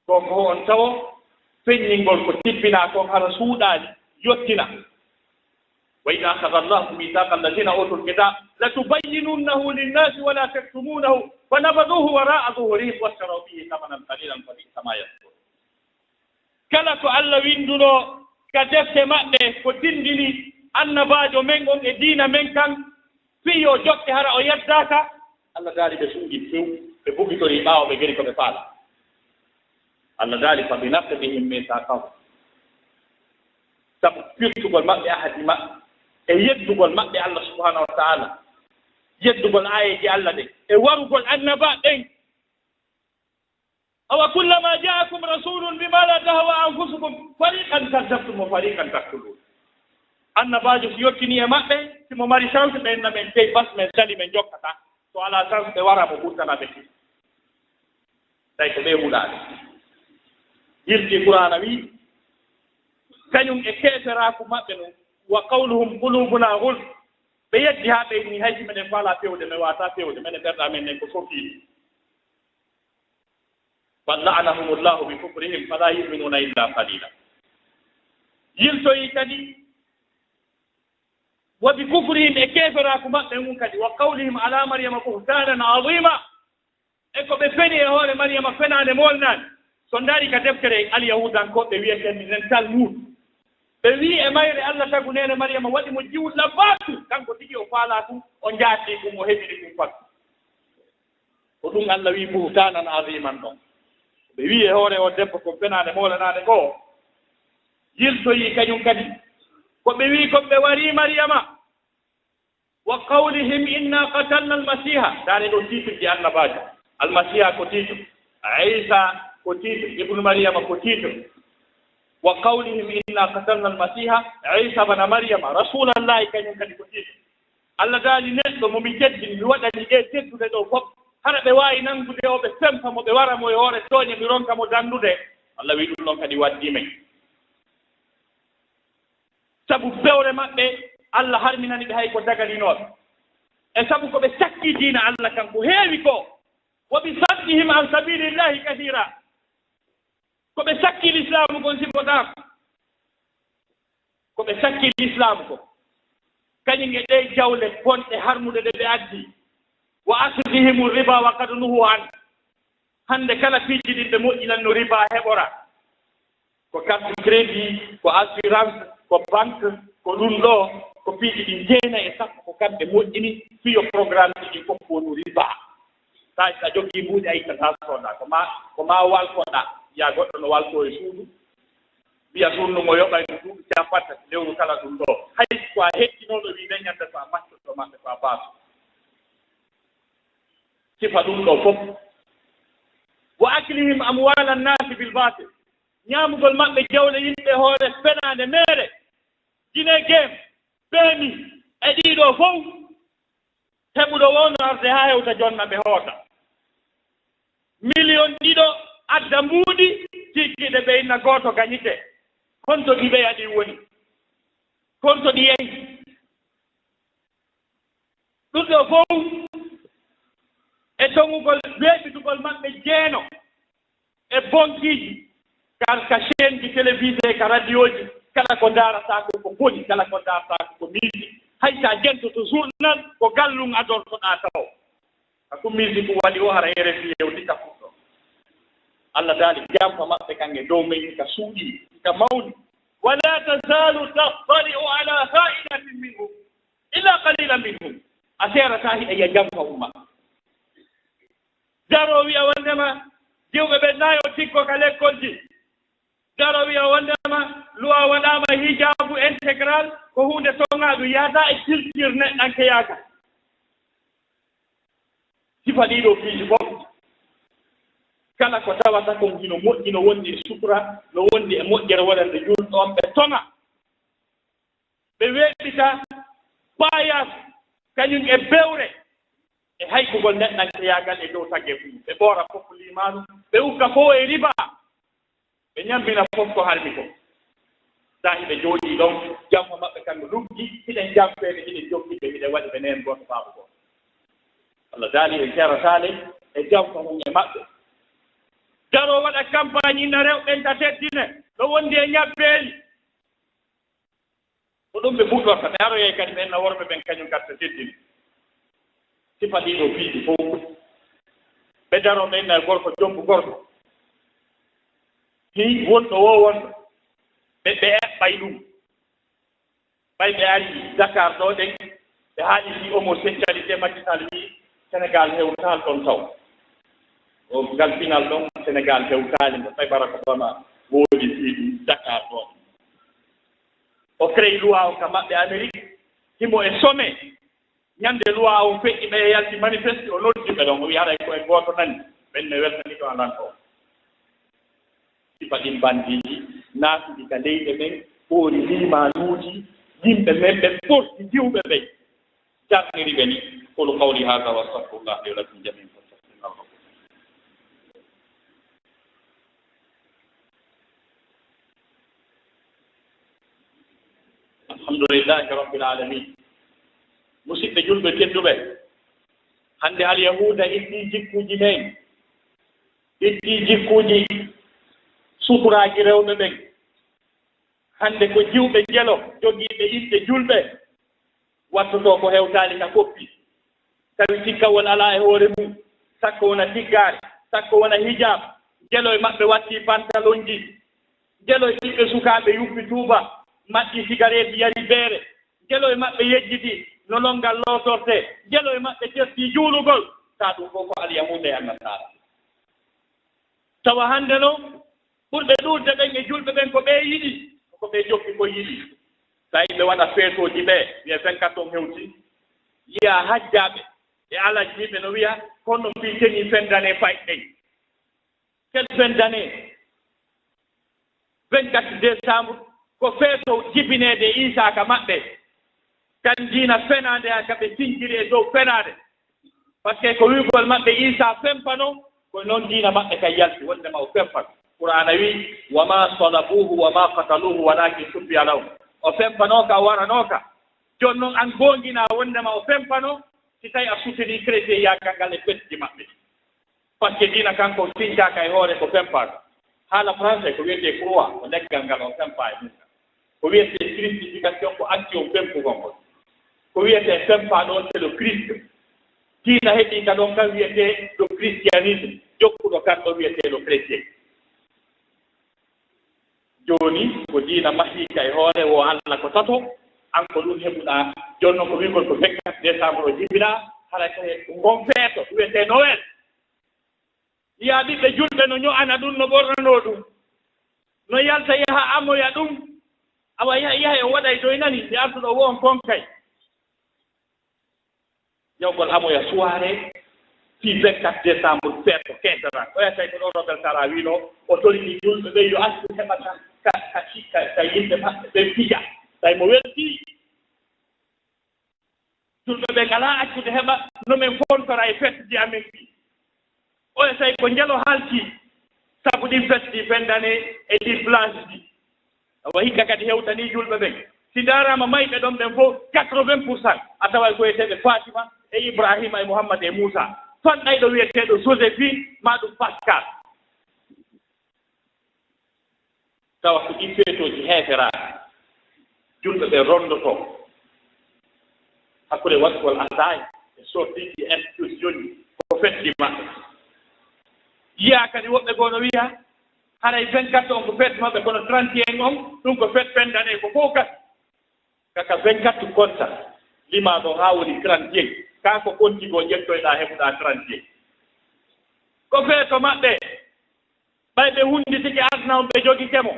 Ko ko on tawo feññingol ko tippinaa kon hara suuɗaali, yottina. Wa idh akhadha Allahu mithaqa alladhina utul kitaba latubayyinunnahu linnasi wa la taktumunahu fanabadhuhu wara'a zuhurihim washtaraw bihi thamanan qalilan fa bi'sa ma yashtarun. Kala ko Allah winndunoo ka defte maɓɓe, ko tinndini annabaajo men on e diina men kan, fii yo jokke hara o yeddaaka, Allah daali ɓe suuɗi few, ɓe bugitorii ɓaawo, ɓe geri ko ɓe faalaa. Allah daali, fa bi naqdihim mithaqahum, sabu firtugol maɓɓe ahadi maɓɓe, e yeddugol maɓɓe Allah subhanahu wa ta'ala, yeddugol aayeeji Allah ɗen, e warugol annabaaɓe ɓen. Awa kullama ja'akum rasulun bima la tahwa anfusukum fariqan kazzabtum wa fariqan taqtulun. Annabaajo si yottinii e maɓɓe, si mo mari chance, ɓe inna men tey bas, men sali, men jokkataa. So alaa chance, ɓe wara mo ɓurtana ɓe. Tawi ko ɓe huɗaade. Yilti Qur'aana wii, kañum e keeferaaku maɓɓe non, wa qawluhum qulubuna ghulf. Ɓe yeddi haa ɓe inni, hay si meɗen faalaa fewde, men waawataa fewde, menen ɓerɗe amen ɗen ko sokkiiɗe. Bal la'anahumullahu bi kufrihim fala yu'minuna illa qalila. Yiltoyi kadi, wa bi kufrihim, e keeferaaku maɓɓe ngun kadi, wa qawlihim ala Maryama buhtanan azima, e ko ɓe feni e hoore Maryama fenaande moolnaande. So ndaari ka deftere alyahuudankooɓe wi'etee minen Talmud, ɓe wi'i e mayre Allah tagu neene Maryama waɗi mo jiwla baatu, kanko tigi o faalaa ɗum, o jaati ɗum, o heɓiri ɗum fatu. Ko ɗum Allah wi'i buhtaanan aziman ɗon. Ɓe wi'i e hoore o debbo ko fenaande moolanaande ko, yiltoyi kañum kadi. Ko ɓe wi'i ko ɓe warii Maryama. Wa qawlihim inna qatalna al-Masiha. Ndaare ɗo titre ji annabaajo. Al-Masiha ko titre. Isa ko titre. Ibnu Maryama ko titre. Wa qawlihim inna qatalna al-Masiha Isa bna Maryama rasulallahi, kañum kadi ko ɗiɗo. Allah daali neɗɗo mo mi teddini, mi waɗani ɗe tedduɗe ɗo fof, hara ɓe waawi nanngude o, ɓe fempa mo, ɓe wara mo e hoore tooñe, mi ronka mo danndude. Allah wi ɗum ɗon kadi waddii men. Sabu bewre maɓɓe, Allah harminani ɓe hay ko dagalinooɓe. E sabu ko ɓe sakki diina Allah kan ko heewi ko. Wa bi saddihim an sabilillahi kathira. Ko ɓe sakki lislaamu kon sifotaako. Ko ɓe sakki lislaamu ko. Kañum e ɗee jawle bonɗe harmuɗe ɗe ɓe addi. Wa akhdihim riba wa qad nuhu an. Hannde kala piiji ɗin ɓe moƴƴinanno riba heɓora. Ko carte crédit, ko assurance, ko banque, ko ɗum ɗo, ko piiji ɗi jeena e sappo ko kamɓe moƴƴini, piyo programme ji ɗi fof ko wonu riba. Tawi sa joggi mbuuɗi a ittata sooda, ko ma, ko ma waltoɗa, ya goɗɗo no walto e suudu, wiya suudu mo yoɓay mo duuɓi capanɗe tati, lewru kala ɗum ɗo. Hay ko a hettinoɗo wi ɓe ñande ko a maccoɗo maɓɓe ko a baaso. Sifa ɗum ɗo fof. Wa aklihim amwala nnasi bil batil. Ñaamugol maɓɓe jawle yimɓe hoore fenaande meere. Gine gem, beemi, e ɗiɗo fof. Heɓuɗo woo no arde haa hewta jonna ɓe hoota. Miliyon ɗiɗo adda mbuuɗi, tiggiɗe ɓe inna gooto gañite. Honto ɗi ɓeya ɗin woni? Honto ɗi yehi? Ɗum ɗo fof e toŋugol, weeɓitugol maɓɓe jeeno e bonkiiji, kar ka chaîne ji télévisé, ka radioji, kala ko ndaarata ko ko boni, kala ko ndaarata ko ko miiji. Hay sa jentoto journal, ko gallum adortoɗa taw. Ka ko miiji ko waɗi o, hara R F I yewti ka fuɗɗo. Allah daali jamfa maɓɓe kan e dow men ka suuɗi, ka mawni. Wala tazalu tattali'u ala kha'inatin minhum illa qalilan minhum. A seerata hiɗa yiya jamfa umma. Daro wiya wondema jiwɓe ɓe nayo tiggo ka lekkolji. Daro wiya wondema luwa waɗama hijabu intégral ko hunde toŋaɗo yahata e culture neɗɗankeyaka. Sifa ɗiɗo piiji fof, kala ko tawata kon hino moƴƴi, no wondi e sutura, no wondi e moƴƴere wonande julɗo on, ɓe toŋa, ɓe weeɓita payas, kañum e bewre, e haykugol neɗɗankeyaagal e dow taggeefu mum. Ɓe ɓoora fof liimaanu, ɓe ukka fof e riba. Ɓe ñammina fof ko harmi ko. Tahi ɓe jooɗii ɗon, jamma maɓɓe kan no luggi, hiɗen jamfeede, hiɗen jokki ɓe, hiɗen waɗi ɓe neen gooto baaba gooto. Allah daali en kerataale e jamfa mum e maɓɓe. Daroo waɗa campagne inna rewɓe en ta teddine, no wondi e ñabbeeli. Ko ɗum ɓe puɗɗorta, ɓe aroyay kadi ɓen na worɓe ɓen kañum kadi ta teddine. Sifa ɗiɗo piiji fof. Ɓe daroo ɓe inna gorko jombu gorko. Hi wonɗo wo wonɗo. Ɓe, ɓe eɓɓay ɗum. Ɓay ɓe ari Dakar ɗo ɗen, ɓe haali fii homosexualité, Macky Sall wii Sénégal hewtaali ɗon taw. O ngal pinal ɗon, Sénégal hewtaali mo, ɓay Barack Obama woodi fii ɗum Dakar ɗo. O créé loi o ka maɓɓe Amérique, himo e sommet. Ñande loi on feƴƴi, ɓe yalti manifeste, o noddi ɓe ɗon, o wi'i, "Haray ko en gooto nani, ɓen ne weltani ɗo alanto." Sifa ɗin bandiiji naatuɗi ka leyɗe men, ɓoori liimaanuuji, yimɓe men ɓen ɓorti diwɓe ɓen, jarniri ɓe ni. Qulu qawli hadha wa astaghfirullah li wa lakum jami'an fastaghfiruhu. Alhamdulillahi Rabbil Alamin. Musidɓe julɓe tedduɓe, hannde Alyahuuda itti jikkuuji men, itti jikkuuji sukuraaji rewɓe ɓen. Hannde ko jiwɓe jelo jogiiɓe inɗe julɓe. Wattotoo ko hewtaali ka koppi, tawi tikkawol alaa e hoore mum, sakko wona tiggaare, sakko wona hijab. Jelo e maɓɓe watti pantalonji, jelo e ɓiɓɓe sukaaɓe yuppi tuuba, maɗɗi sigareeti, yari beere. Jelo e maɓɓe yejjiti no lonngal lootortee, jelo e maɓɓe tertii juulugol. Kaa ɗum fof ko Alyahuuda e Annasaara. Tawa hannde noon, ɓurɓe ɗuuɗde ɓen e julɓe ɓen ko ɓe yiɗi, ko ɓe jokki ko yiɗi. Tawi ɓe waɗa feetooji ɓe, wiya vingt-quatre on hewti, yiya hajjaaɓe e alajjiiɓe no wiya, "Kono fii tenue fin d'année fayɗen." Quelle fin d'année? Vingt-quatre décembre ko feeto jibineede Iisaa ka maɓɓe. Kan diina fenaande haa ka ɓe sinciri e dow fenaande. Parce que ko wi'ugol maɓɓe Iisaa fempano, ko noon diina maɓɓe kan yalti, wonndema o fempano. Qur'aana wi'i, "Wa maa salabuuhu wa maa qataluuhu walaakin shubbiha lahum." O fempano ka, o warano ka. Jooni noon, an goonginaa wonndema o fempano, si tawi a sutini chrétien yaagal ngal e fetji maɓɓe. Parce que diina kanko sincaaka e hoore ko fempaaɗo. Haala français ko wiyetee croix, ko leggal ngal on fempaa e mum. Ko wiyetee christification ko action fempugol ngol. Ko wiyetee fempaaɗo on c'est le Christ. Diina heɓii ka ɗon kan wiyetee le christianisme, jokkuɗo kan ɗon wiyetee le chrétien. Jooni ko diina mahiika e hoore woo Alla ko tato, an ko ɗum heɓuɗaa. Jooni noon ko wi'ugol ko vingt-quatre décembre o jibinaa, hara ko ngon feeto wiyetee Noël. Yaa ɓiɓɓe julɓe no ño'ana ɗum, no ɓornanoo ɗum, no yalta yaha amoya ɗum. Awa yaha, yaha o waɗay doy nani, nde artuɗo wo on konkay. Jawgol amoya soirée, fii vingt-quatre décembre, feet ko keesataa. Oya tawi ko ɗo Robert Sara wiino, o toriki julɓe ɓe yo accu heɓa ka, ka, ka, ka, ka yimɓe maɓɓe ɓe fija. Tawi mo weltii. Julɓe ɓe ngalaa accude heɓa no men fontora e fetji amen ɗi. Oya tawi ko njelo halki, sabu ɗin fetji fendane e ɗin blanche ɗi. Awa hikka kadi hewtanii julɓe ɓen. Si ndaaraama mayɓe ɗon ɓen fof, quatre-vingts pour cent, a taway ko wiyeteeɓe Fatima e Ibrahima e Muhammad e Muusa. Fanɗayɗo wiyeteeɗo Joséphine, maa ɗum Pascal. Tawa ko ɗin feetooji heeferaaɓe. Julɓe ɓe ronndotoo hakkunde waɗugol asaay e sortiiji e institution ji, ko fetji maɓɓe. Yiyaa kadi woɓɓe goo no wiya, haray vingt-quatre on ko fête maɓɓe, kono trente et un on, ɗum ko fête fendane, ko fof gas. Kaka vingt-quatre konta, limaa ɗo haa woni trente et un. Kaa ko konti goo ƴettoyɗaa, heɓuɗaa trente et un. Ko feeto maɓɓe. Ɓay ɓe hunnditike aduna on, ɓe jogike mo.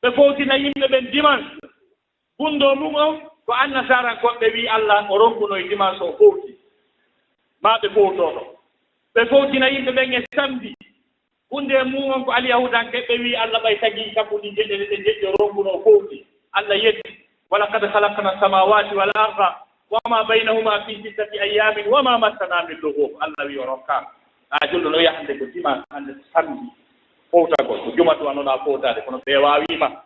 Ɓe fowtina yimɓe ɓen dimanche. Bunndoo mum on ko annasaarankoɓe ɓe wi'i Alla o ronkuno e dimanche o fowti. Maa ɓe fowtoo ɗo. Ɓe fowtina yimɓe ɓen e samedi. Bunndee mum on ko alyahuudankeɓe ɓe wi'i Alla ɓay tagii kammuuli jeɗɗi ɗe jeɗɗi o ronkuno o fowti. Alla yetti. "Wa laqad khalaqna as-samawati wal arda wa ma baynahuma fi sittati ayyamin wa ma massana min lughub." Alla wi'i o rokkaama. A julɗo no wi'a hannde ko dimanche, hannde ko samedi. Fowtagol, ko juma duwanoɗaa fowtaade, kono ɓe waawiima.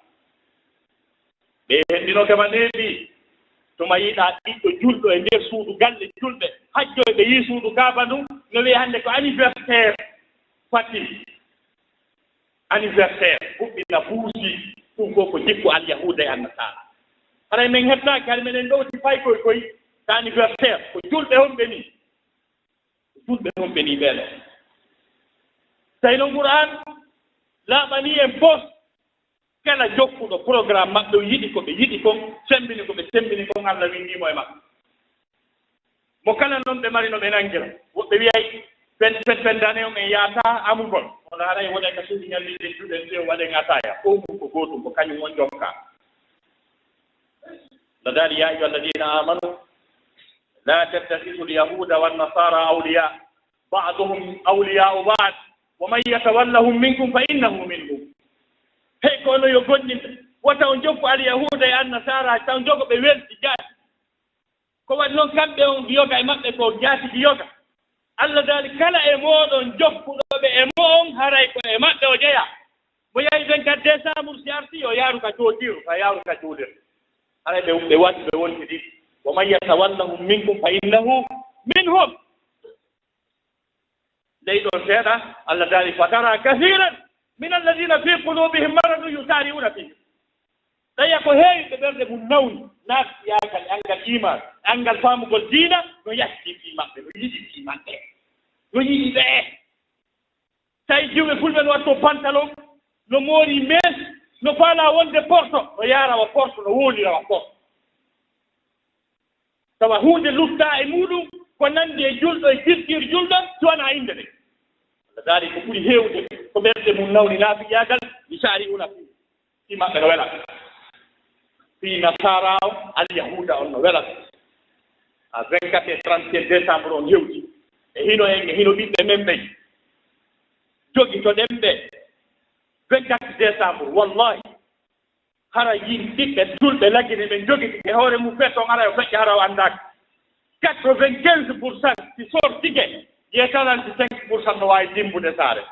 Ɓe henndino kama neeɓi. Tuma yiɗaa ɓiɗɗo julɗo e nder suudu galle julɓe, hajjoyɓe yii suudu Kaaba ndun, no wi'a hannde ko anniversaire Fatim. Anniversaire, huɓɓina buusi, ɗum ko, ko jikku alyahuuda e annasaara. Haray men heɓtaaki, haray meɗen ɗowti fay koy koy ka anniversaire, ko julɓe honɓe ni? Ko julɓe honɓe ni ɓee ɗoo? Tawi non Qur'an laaɓanii en fof, kala jokkuɗo programme maɓɓe, o yiɗi ko ɓe yiɗi kon, semmbini ko ɓe semmbini kon, Alla winndii mo e maɓɓe. Mo kala non ɓe mari no ɓe nangira. Woɓɓe wiyay, pen, pen, pen dane on en yaata amugol. Kono haray wonay ka suuɗi ñalli ɗen juɗen ɗen waɗen ataya. Fow mum ko gootum, ko kañum on jokka. No daali, "يا أيها الذين آمنوا لا تتخذوا اليهود والنصارى أولياء بعضهم أولياء بعض ومن يتولهم منكم فإنه منهم." Hey, ko onon yo gomɗinɓe, wota on jokku alyahuuda e annasaara, taw jogo ɓe welti jaati. Ko waɗi non kamɓe on yoga e maɓɓe ko jaatigi yoga. Alla daali, kala e mooɗon jokkuɗo ɓe e mo'on, haray ko e maɓɓe o jeyaa. Mo yahi vingt-quatre décembre, si arti, yo yaaru ka jooɗiiru, ka yaaru ka juulirde. Haray ɓe, ɓe waɗi, ɓe wontidi. "ومن يتولهم منكم فإنه منهم." Ley ɗon seeɗa, Alla daali, "فترى كثيرا من الذين في قلوبهم مرض يسارعون فيهم." Tawi ko heewi ɓe ɓerɗe mum nawni, naafiyaagal e anngal iimaan, e anngal faamugol diina, no yahdi fii maɓɓe, no yiɗi fii maɓɓe, no yiɗi ɓe. Tawi jiwɓe fulɓe no watto pantalon, no moori mees, no faalaa wonde porto, no yaara wa porto, no wowlira wa porto. Tawa huunde luttaa e muuɗum ko nanndi e julɗo, e culture julɗo, si wanaa innde nde. Alla daali ko ɓuri heewde ko ɓerɗe mum nawni naafiyaagal, يسارعون فيهم. Fii maɓɓe no wela. Fii nasaara on, alyahuuda on no wela. A vingt-quatre e trente et un décembre on hewti. E hino en, e hino ɓiɓɓe men ɓen. Jogitoɗen ɓe. Vingt-quatre décembre, wallahi, hara yin ɓiɓɓe julɓe lagine ɓe jogiti e hoore mum feton, hara yo feƴƴa, hara o anndaaka. Quatre-vingt-quinze pour cent si sortike, ye quarante-cinq pour cent no waawi dimmbude saare.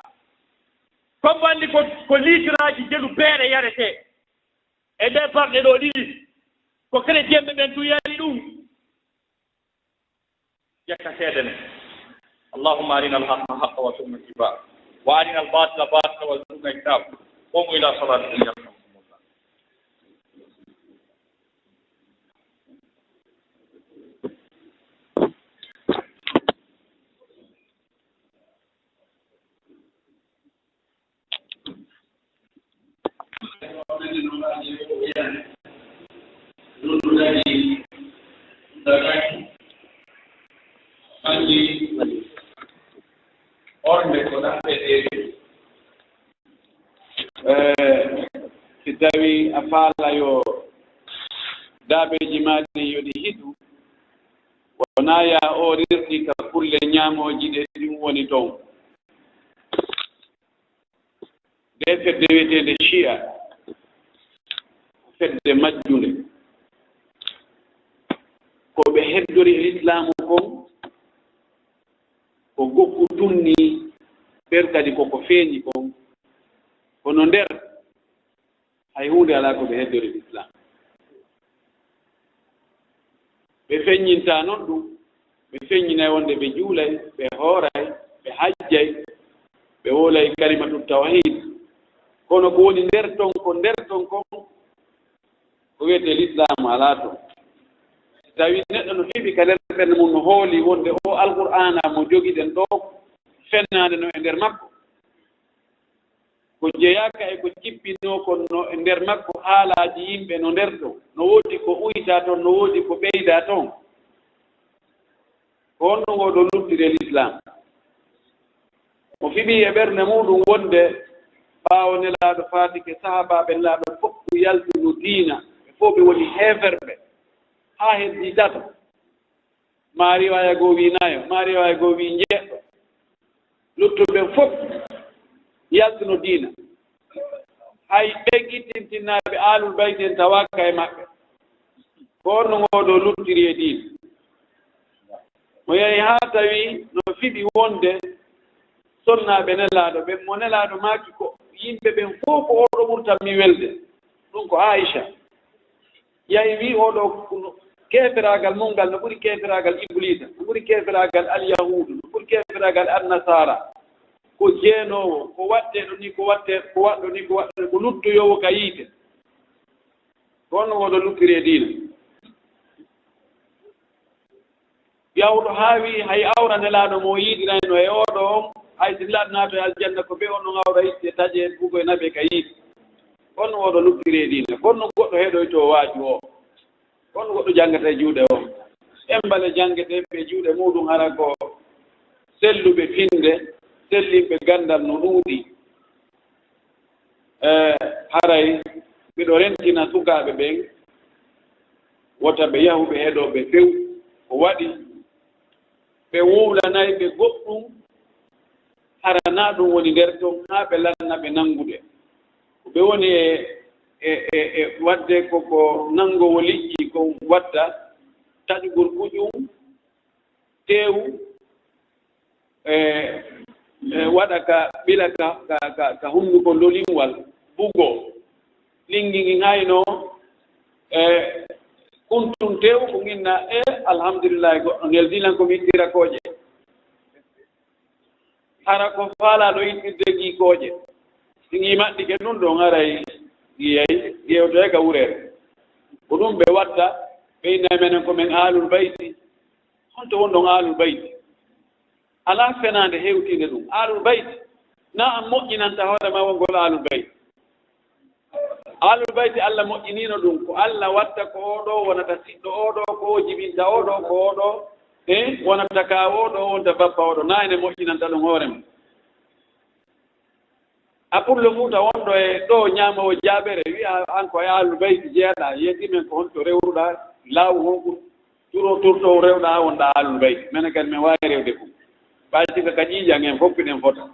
Comme anndi ko, ko liitiraaji jelu beere yaretee e ɗee balɗe ɗoo ɗiɗi, ko chrétienɓe ɓen tun yari ɗum. Ƴetta seede men. اللهم أرنا الحق حقا وارزقنا اتباعه، وأرنا الباطل باطلا وارزقنا اجتنابه. قوموا إلى صلاتكم يرحمكم الله. Eh, si tawii a faala yo daabeeji maa ɗin yo ɗi hiɗu, wonaa yaa o rirti ka kulle ñaamooji ɗe ɗum woni ton. Nde fedde wiyeteende Shia, ko fedde majjunde. Ko ɓe heddori e Lislaamu kon, ko gokku tunni, ɓen kadi koko feeñi kon. Kono nder, hay huunde alaa ko ɓe heddori Lislaam. Ɓe feññintaa non ɗum, ɓe feññinay wonde ɓe juulay, ɓe hooray, ɓe hajjay, ɓe wowlay kalimatu tawhid. Kono ko woni nder ton, ko nder ton kon, ko wiyetee Lislaamu alaa ton. Tawi neɗɗo no fiɓi ka nder ɓernde mum, no hooli wonde o Alqur'aana mo jogiɗen ɗoo, fenaande no e nder makko. Ko jeyaaka e ko jippinoo kon no e nder makko haalaaji yimɓe no nder ɗoo, no woodi ko uytaa ton, no woodi ko ɓeydaa ton. Ko honno woo ɗoo luttiri e Lislaam? Mo fiɓii e ɓernde muuɗum wonde ɓaawo Nelaaɗo faatike, sahaabaaɓe Nelaaɗo fof yaltuno diina, ɓe fof ɓe woni heeferɓe, haa heddii tato. Maa riwaaya goo wii nayo, maa riwaaya goo wii njeɗɗo. Luttuɓe ɓen fof yaltuno diina. Hay ɓen ittintinnaaɓe Aalul Bayti en tawaaka e maɓɓe. Ko honno ngoo ɗoo luttiri e diina? Mo yahi haa tawi no fiɓi wonde sonnaaɓe Nelaaɗo ɓen, mo Nelaaɗo maaki ko yimɓe ɓen fof ko oo ɗoo ɓurtammi welde. Ɗum ko Aisha. Yahi wii oo ɗoo ko no, keeferaagal mun ngal no ɓuri keeferaagal Ibliisa, no ɓuri keeferaagal Alyahuudu, no ɓuri keeferaagal Annasaara. Ko jeenoowo, ko waɗɗee ɗoo nii, ko waɗɗee, ko waɗɗoo nii, ko waɗɗee, ko luttoyoowo ka yiite. Ko honno woo ɗoo luttiri e diina? Yawɗo haa wii hay awra Nelaaɗo mo o yiidirayno e oo ɗoo on, hay si Nelaaɗo naatoyi aljanna, ko bee on ɗon awra ittee, taƴee, bugoy, naɓee ka yiite. Honno woo ɗoo luttiri e diina? Honno goɗɗo heɗoytoo waaju oo? Honno goɗɗo janngata e juuɗe oo? Ɗemmbale janngeteeɓe e juuɗe muuɗum hara ko selluɓe finnde, sellinɓe ganndal no ɗuuɗi. Eh, haray miɗo rentina sukaaɓe ɓen, wota ɓe yahu ɓe heɗoo ɓe few ko waɗi, ɓe wowlanay ɓe goɗɗum, hara naa ɗum woni nder ton, haa ɓe lanna ɓe nanngude. Ko ɓe woni e, e, e, e waɗde ko, ko nanngoowo liƴƴi, ko watta taƴugol kuƴum, teewu, e, e, waɗa ka, ɓila ka, ka, ka, ka hunnduko lolinwal, bugo, linngi ngi ŋaynoo, e, kuntun teewu ko nginna, e, alhamdulillahi, goɗɗo neldinan ko mi ittira kooƴe. Hara ko faalaaɗo ittirde ngii kooƴe. Si ngii maɗɗike ɗum ɗon, haray ngii yay, ngii yewtoyay ka wureere. Ko ɗum ɓe watta, ɓe inna e menen ko men Aalul Bayti. Honto wonɗon Aalul Bayti? Alaa fenaande hewtiinde ɗum. Aalul Bayti, na an moƴƴinanta hoore maa wongol Aalul Bayti. Aalul Bayti, Alla moƴƴiniino ɗum. Ko Alla watta ko oo ɗoo wonata siɗɗo oo ɗoo, ko o jibinta oo ɗoo, ko oo ɗoo, eh, wonata kaaw oo ɗoo, wonta bappa oo ɗoo. Na ene moƴƴinanta ɗum hoore mum. A pullo Fuuta wonɗo e ɗoo ñaamoowo jaaɓere, wi'a an ko e Aalul Bayti jeyaɗaa, yeetii men ko honto rewruɗaa, laawu honɗum, turo turto rewɗaa, wonɗaa Aalul Bayti. Menen kadi men waawi rewde fof. Ɓay sika ka ƴiiƴan en fof hiɗen fota.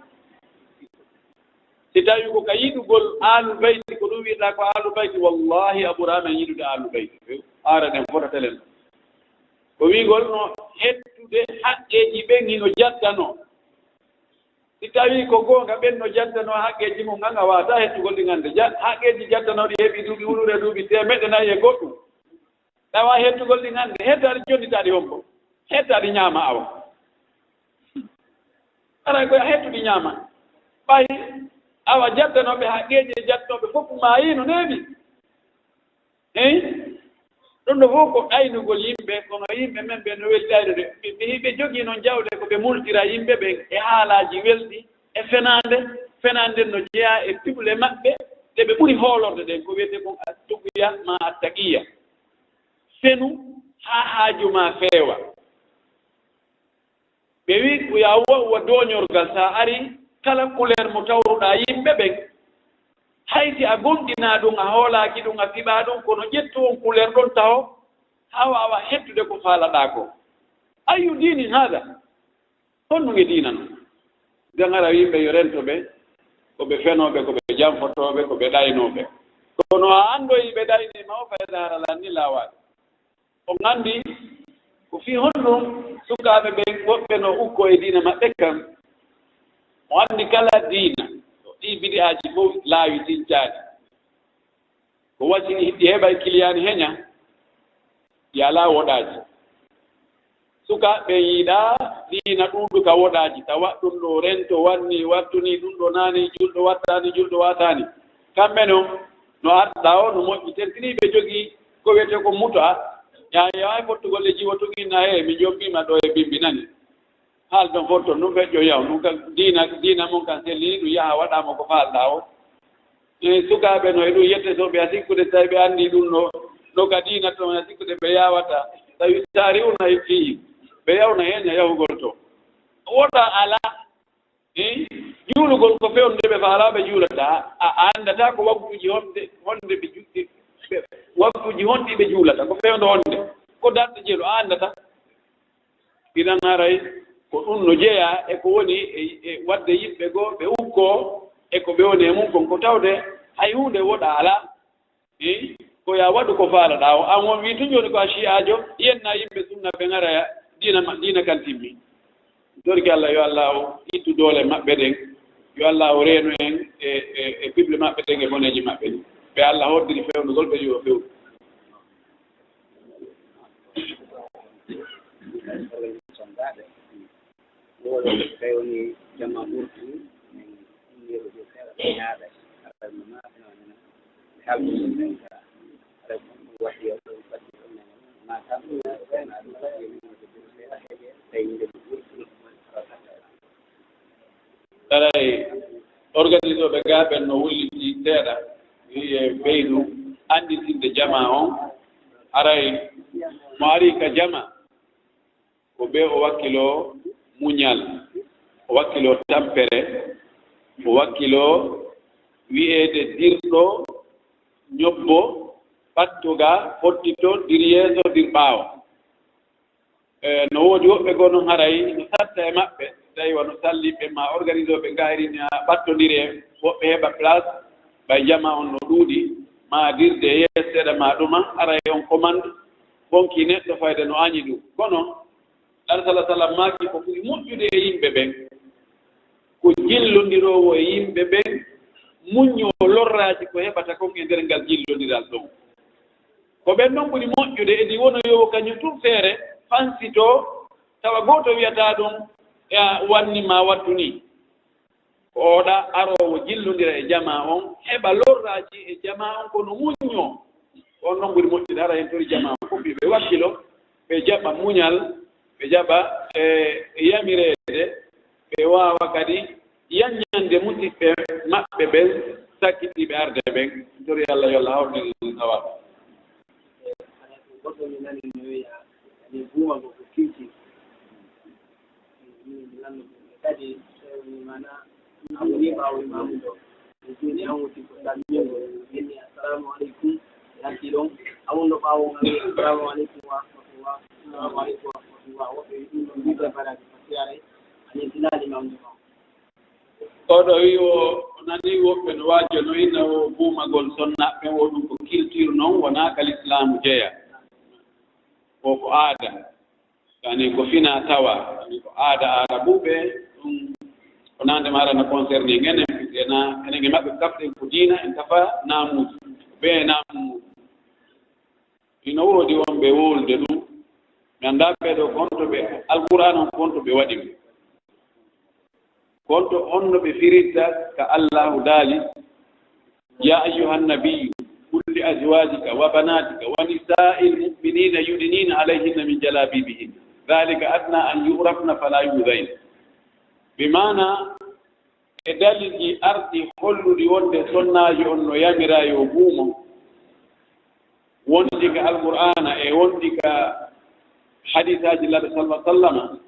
Si tawii ko ka yiɗugol Aalul Bayti, ko ɗum wiyata ko Aalul Bayti, wallaahi a ɓuraama en yiɗude Aalul Bayti. Aran en fotata len. Ko wi'ugol no hettude haqqeeji ɓen hino jattanoo. Si tawii ko goonga ɓen no jattanoo haqqeeji mum, an a waawataa hettugol ɗi hannde. Ja-, haqqeeji jattanooɗi heɓi duuɓi uluure, duuɓi teemeɗɗe nayi e goɗɗum. Tawa hettugol ɗi hannde, hetta aɗa jonnitaa ɗi hombo? Hetta aɗa ñaama awa. Aray ko a hettu ɗi ñaama. Ɓay awa jattanooɓe haqqeeji e jattanooɓe fof maayii no neeɓi. Eyi? Ɗum ɗo fof ko aynugol yimɓe, kono yimɓe men ɓe no weli aynude. Ɓe, ɓe, ɓe jogii noon jawle ko ɓe multira yimɓe ɓe e haalaaji welɗi, e fenaande. Fenaande no jeyaa e piɓle maɓɓe ɗe ɓe ɓuri hoolorde ɗen, ko wiyetee kon attuqiya ma attaqiya. Fenu haa haaju ma feewa. Ɓe wi'i, ko yaa wo-, wo dooñorgal, so a ari, kala couleur mo tawruɗaa yimɓe ɓen, hay si a gomɗinaa ɗum, a hoolaaki ɗum, a fiɓaa ɗum, kono ƴettu on couleur ɗon taho, haa waawa hettude ko faalaɗaa ko. Ayyu diinin haada? Honɗum e diina non? Nden hara yimɓe yo rento ɓe, ko ɓe fenooɓe, ko ɓe janfotooɓe, ko ɓe ɗaynooɓe. Kono a anndoyi ɓe ɗaynii ma o, fayda hara lan ni laawaade. On anndi ko fii honɗum sukaaɓe ɓen woɓɓe no ukkoo e diina maɓɓe kan? On anndi kala diina, ɗii bidi'aaji fof laawi tincaani. Ko wasini hiɗi heɓa e kiliyaani heña, ɗi alaa woɗaaji. Sukaaɓe ɓen yiɗaa diina ɗuuɗu ka woɗaaji, tawa ɗum ɗo rento, wanni, wattuni, ɗum ɗo naani, julɗo wattaani, julɗo waataani. Kamɓe non, no arɗa o, no moƴƴi, tentinii ɓe jogii ko wiyetee ko muta, yaa, yaa, fottugol e jiwo tuginna, "He, mi jombiima ɗo e bimbi nani." Haal ton fof ton, ɗum feƴƴo yaw, ɗum kan diina, diina mon kan selli, ɗum yaha waɗaama ko faalɗaa o. E sukaaɓe no e ɗum yette so ɓe a sikkude, tawi ɓe anndi ɗum no, no ka diina ton, a sikkude ɓe yawata. Tawi taari una e fii, ɓe yawna heen e yahugol to. Woɗa alaa. Eh, juulugol ko fewnde ɓe faalaa ɓe juulata. A, a anndataa ko waktuuji honde, honde ɓe ju-, ɓe, waktuuji honɗi ɓe juulata, ko fewndo honde, ko darɗe jeelu, a anndataa. Idan haray ko ɗum no jeyaa e ko woni e, e waɗde yimɓe goo ɓe ukkoo e ko ɓe woni e mum kon, ko tawde hay huunde woɗa alaa. Eyi, ko yaa waɗu ko faalaɗaa o. Aan on wii tun jooni ko a shi'aajo, yenna yimɓe sunna ɓe ngara diina ma-, diina kan timmi. Torki Allah, yo Allah o ittu doole maɓɓe ɗen, yo Allah o reenu en e, e, e piɓle maɓɓe ɗen e boneeji maɓɓe ɗin. Ɓe Allah hoddiri fewnugol ɓe yo few. Wooɗo ɓe kay woni jama ɓurti, min innirde seeɗa ɓe ñaaɗa, haray mo maafino men, ɓe haldi ɗum men ka, haray ko ɗum waɗi yo ɗum faddi ɗum men, ma kam ɗum waɗi ɗum seeɗa heƴe, tawi yimɓe ɓe ɓurti, hara sakka. Haray organisooɓe gaa ɓen no wulliti seeɗa, wi'e ɓeydu annditinde jama on, haray mo ari ka jama, ko ɓe o wakkiloo muñal, o wakkiloo tampere, o wakkiloo wi'eede dirɗo, ñobbo, ɓatto ga, fottito, dir yeeso, dir ɓaawo. E, no woodi woɓɓe goo non haray no satta e maɓɓe, tawi wano salliɓe ma organisooɓe ngaari na ɓattondiree, woɓɓe heɓa place, ɓay jama on no ɗuuɗi, ma dirde yeeso seeɗa ma ɗuma, haray on commande, bonki neɗɗo fayde no añi ɗum. Kono, Nabi sala sallam maaki ko ɓuri moƴƴude e yimɓe ɓen, ko jillondiroowo e yimɓe ɓen, muññoo lorraaji ko heɓata kon e nder ngal jillondiral ɗon. Ko ɓen non ɓuri moƴƴude, edi wono yo kañum tun feere fansitoo, tawa gooto wiyataa ɗum, e a wanni ma wattu nii. Ko oɗa aroowo jillondira e jamaa on, heɓa lorraaji e jamaa on, kono muññoo. On non ɓuri moƴƴude, hara en tori jamaa on fof, ɓe wakkilo, ɓe jaɓa muñal, ɓe jaɓa, e, yamireede, ɓe waawa kadi yaññande musiɓɓe maɓɓe ɓen, sakkitiiɓe arde ɓen. Tori Allah yo Allah hawrnin en sawaba. Goɗɗo mi nani no wiya, ani buuma ko ko kiwti. Min mi lanno ɗum. Kadi, so mi mana, amu ni ɓaawo imaamu ɗo. Mi juuni an woti ko salmingol. Min mi, "Assalamu aleykum." Lanti ɗon, amu ɗo ɓaawo ngal, "Assalamu aleykum wa rahmatullah. Assalamu aleykum wa rahmatullah." Woɓɓe wi ɗum ɗon, mbiɓe baraji ko siyaare. Ani sinali imaamu ɗo. Oɗo wi o, nani woɓɓe no waajo no ina o buumagol sonnaaɓe ɓen, o ɗum ko culture non, wonaa ka lislaamu jeya. O ko aada. Yani ko fina tawa, yani ko aada Aarabuɓe, ɗum ko nande ma arana concerné enen, ena, enen e maɓɓe kaften ko diina, en kafa naamuuji, ko bee naamu. Ina woodi wonɓe wowlude ɗum, mi anndaa ɓee ɗoo ko honto ɓe, Alqur'aana on ko honto ɓe waɗi ɗum. Ko honto, honno ɓe firirta ka Allaahu daali, "يا أيها النبي قل لأزواجك وبناتك ونساء المؤمنين يدنين عليهن من جلابيبهن ذلك أدنى أن يعرفن فلا يؤذين." Bi maana, e dalilji arɗi holluɗi wonde sonnaajo on no yamiraa yo buumo, wondi ka Alqur'aana e wondi ka hadiisaaji Nulaaɗo, sallallahu alaihi wasallam.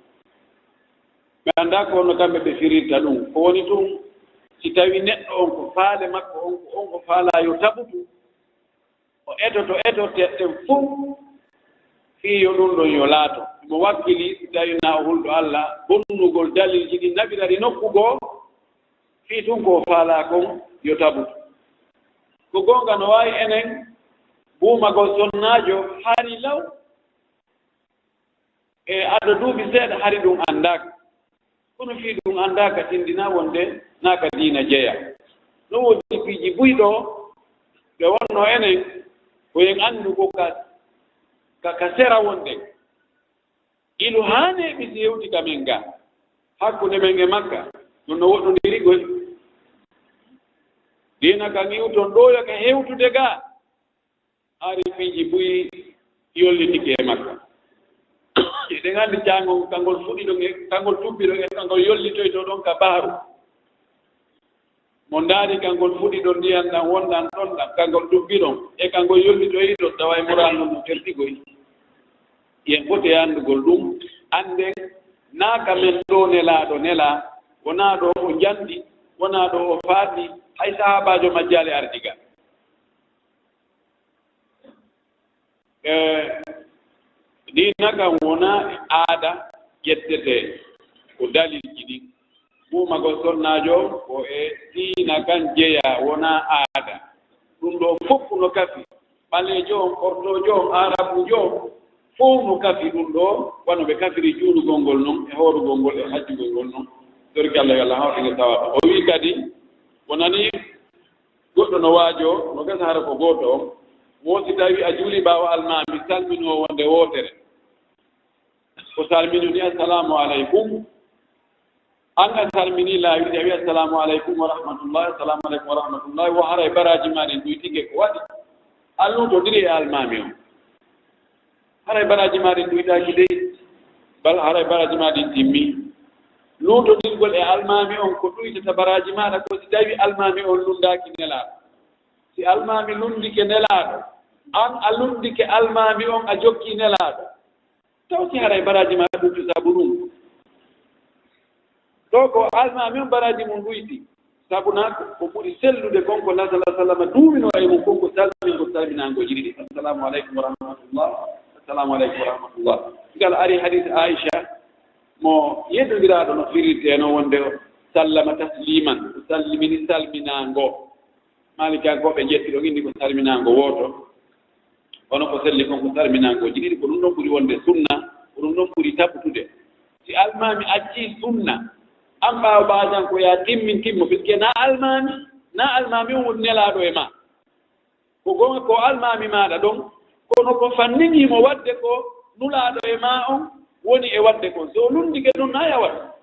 Ɓe anndaa ko honno kamɓe ɓe firirta ɗum. Ko woni tun, si tawi neɗɗo on ko faale makko on, ko on o faalaa yo tabutu, o etoto etoteeɗe ɗen fow, fii yo ɗum ɗon yo laato. Mo wakkili, si tawi na o hulɗo Alla, bonnugol dalilji ɗin naɓirari nokku goo, fii tun ko o faalaa kon yo tabutu. Ko goonga, no waawi enen buumagol sonnaajo hari law, e ado duuɓi seeɗa hari ɗum anndaaka. Kono fii ɗum anndaaka tindinaa wonde naa ka diina jeya. No woodi piiji buy ɗoo, ɓe wonno enen, ko en anndu ko ka, ka, ka sera wonde. Ilu haa neeɓi si hewti ka men ga, hakkunde men e makka, ɗum no woɗɗondiri koy. Diina kan iwton ɗoo yo ka hewtude ga. Hari piiji buy yollitike e makka. Eɗen anndi caangol, kangol fuɗi ɗon e kangol tubbi ɗon e kangol yollitoyto ɗon ka bahru. Mo ndaari kangol fuɗi ɗon ndiyan ɗan wonɗan ɗon ɗan, kangol tubbi ɗon e kangol yollitoyi ɗon, tawa e moral non no fertigoy. Yen foti anndugol ɗum, annden naa ka men ɗoo Nelaaɗo nelaa, wonaa ɗoo o njandi, wonaa ɗoo o faati, hay sahaabaajo majjaali ardiga. E, diina kan wonaa e aada ƴettetee, ko dalilji ɗin. Buumagol sonnaajo ko e diina kan jeyaa, wonaa aada. Ɗum ɗoo fof no kafi. Ɓaleejo on, ortoojo on, aarabuujo on, fof no kafi ɗum ɗoo, wano ɓe kafiri juulugol ngol non, e hoorugol ngol, e hajjugol ngol non. Torki Allah yo Allah hawrine sawaba. O wi'i kadi, wonani Goɗɗo no waajoo, no gasa hara ko gooto on, wo si tawi a juuli ɓaawo almaami, salminoo wonde wootere. Ko salminu ni, "Assalamu alaikum." An a salmini laawi, a wi, "Assalamu alaikum wa rahmatullah, assalamu alaikum wa rahmatullah." Wo haray baraaji maa ɗin ɗuy tike ko waɗi. A luutondiri e almaami on. Haray baraaji maa ɗin ɗuytaaki dey. Bal haray baraaji maa ɗin timmi. Luutondirgol e almaami on ko ɗuytata baraaji maaɗa ko si tawi almaami on lunndaaki Nelaaɗo. Si almaami lunndike Nelaaɗo, an a lunndike almaami on a jokkii Nelaaɗo, taw si haray baraaji maa ɗuytu sabu ɗum? Ɗoo ko almaami on baraaji mum ɗuyti. Sabu na ko ɓuri sellude kon ko Nabi sallallahu alaihi wasallam duuminoo e mum kon ko salmingol salminaango jiɗi ɗi. "Assalamu alaikum wa rahmatullah, assalamu alaikum wa rahmatullah." Ngal ari hadis Aisha mo yeddondiraaɗo no firirtee no wonde o sallama tasliman, o salmini salminaango. Maalikiyankooɓe njetti ɗon inni ko salminaango wooto. Kono ko selli kon ko salminaangooji ɗiɗi, ko ɗum ɗon ɓuri wonde sunna, ko ɗum ɗon ɓuri taɓutude. Si almaami accii sunna, an ɓaawo baajan ko yaa timmin timmo, puisque na almaami, na almaami on woni nelaaɗo e maa. Ko gon-, ko almaami maaɗa ɗon, kono ko fanninii mo waɗde ko nulaaɗo e maa on woni e waɗde kon. So o lunndike ɗum, na yaa waɗa.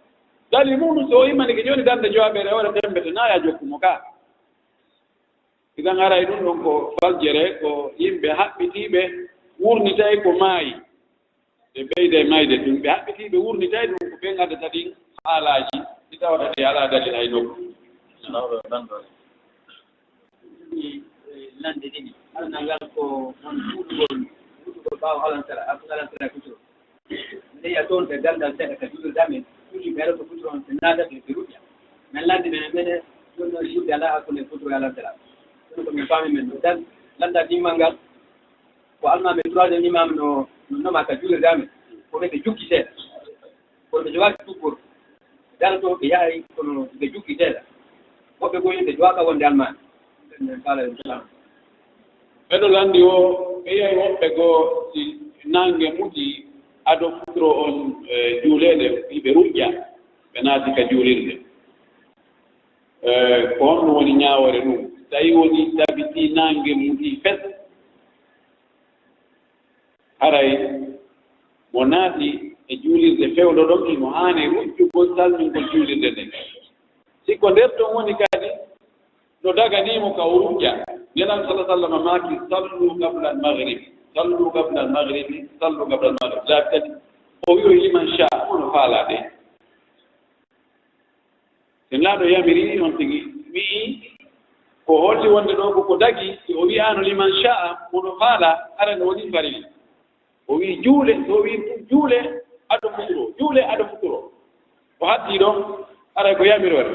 Dalil mum, so o immanike jooni darnde jowaɓere, o waɗa temmbete, na yaa jokku mo ka. Idan haray ɗum ɗon ko faljere, ko yimɓe haɓɓitiiɓe wurnitay ko maayi. Ɓe ɓeyday mayde tun. Ɓe haɓɓitiiɓe wurnitay ɗum ko ɓen addata ɗin haalaaji, ɗi tawata ɗi alaa dalil hay nokku. Lande ɗiɗi. Alnal ngal ko won fuɗugol, fuɗugol ɓaawo alamtara, alamtara kutoro. Nde yiya toon ɓe ganndal seeɗa ka juulirde amen, ɗum ɓe rewta futuro on, ɓe naada ɓe, ɓe ruƴƴa. Men lanndi ɓe, mene, ɗum ɗon juulde alaa hakkunde futuro e alamtara. Ɗum ko min paami men ɗo. Dan, lannda dimmal ngal, ko almaami troisième imam no, no noma ka juulirde amen. Ko ɓe, ɓe jukki seeɗa. Kono ɓe jogaaki tuggol. Dara to ɓe yahay, kono ɓe jukki seeɗa. woɓɓe goo yiide, ƴowaaka wonde almaami. Ɓeɗo lanndi o, ɓe yi'ay woɓɓe goo si naange muti, ado futuro on, e, juuleede, hiɓe ruƴƴa, ɓe naati ka juulirde. E, ko honɗum woni ñaawoore ɗum? Tawi woni tabitii naange muti fes, haray mo naati e juulirde fewndo ɗon, himo haani ruƴƴugol, salmingol juulirde nden. Si ko nder ton woni kadi, no daganiimo ka o ruƴƴa. Nelaaɗo sallallaahu alayhi wa sallam maaki, "Sallu qabla al-maghrib, sallu qabla al-maghrib, sallu qabla al-maghrib." Laabi tati. O wi'oyi, "Liman sha'a," mo no faalaa de. Nelaaɗo yamiri on tigi, wi'i, ko holli wonde ɗoo ko ko dagi, si o wi'aano, "Liman sha'a," mo no faalaa, hara no woni farilla. O wi'i, "Juule," so o wi'i ɗum, "Juule, ado futuro, juule, ado futuro." O hattii ɗon, haray ko yamiroore.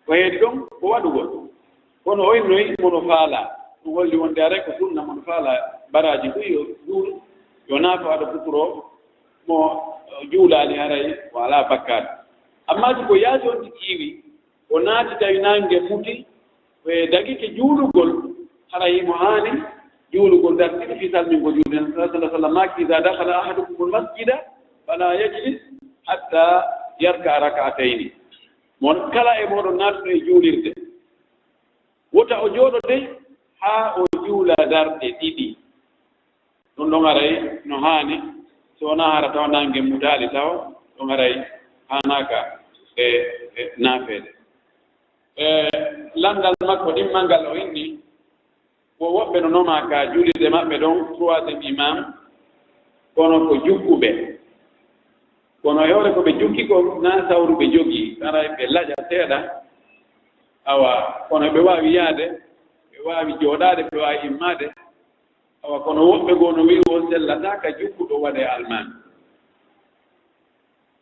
Ko heedi ɗon, ko waɗugol. Kono o innoyi mo no faalaa. Ɗum holli wonde haray ko sunna mo no faalaa baraaji buy, yo juulu, yo naafo ado futuro, mo juulaali haray o alaa bakkaatu. Amma si ko yaasi on tigi iwi, o naati tawi naange muti, o dagike juulugol, haray himo haani juulugol dartiri fii salmingol juulde. Sallallaahu alayhi wa sallam maaki, "Iza dakhala ahadukumul masjida fala yajlis hatta yarka'a rak'atayni." Mo kala e mooɗon naatuɗo e juulirde, wota o jooɗo dey haa o juula darɗe ɗiɗi. Ɗum ɗon haray no haani, so wonaa hara tawa naange mutaali tawa, ɗum haray haanaaka e, e naafeede. E lanndal makko ɗimmal ngal o inni, ko woɓɓe no nomaa ka juulirde maɓɓe ɗon, troisième imam, kono ko jukkuɓe. Kono e hoore ko ɓe jukki kon, naa sawru ɓe jogii, haray ɓe laƴa seeɗa. Awa, kono ɓe waawi yaade, ɓe waawi jooɗaade, ɓe waawi immaade. Awa, kono woɓɓe goo no wi'i, o sellataa ka jukkuɗo waɗee almaami.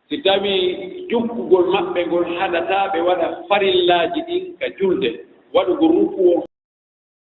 Si tawii jukkugol maɓɓe ngol haɗataa ɓe waɗa farillaaji ɗin ka julde, waɗugol ruku on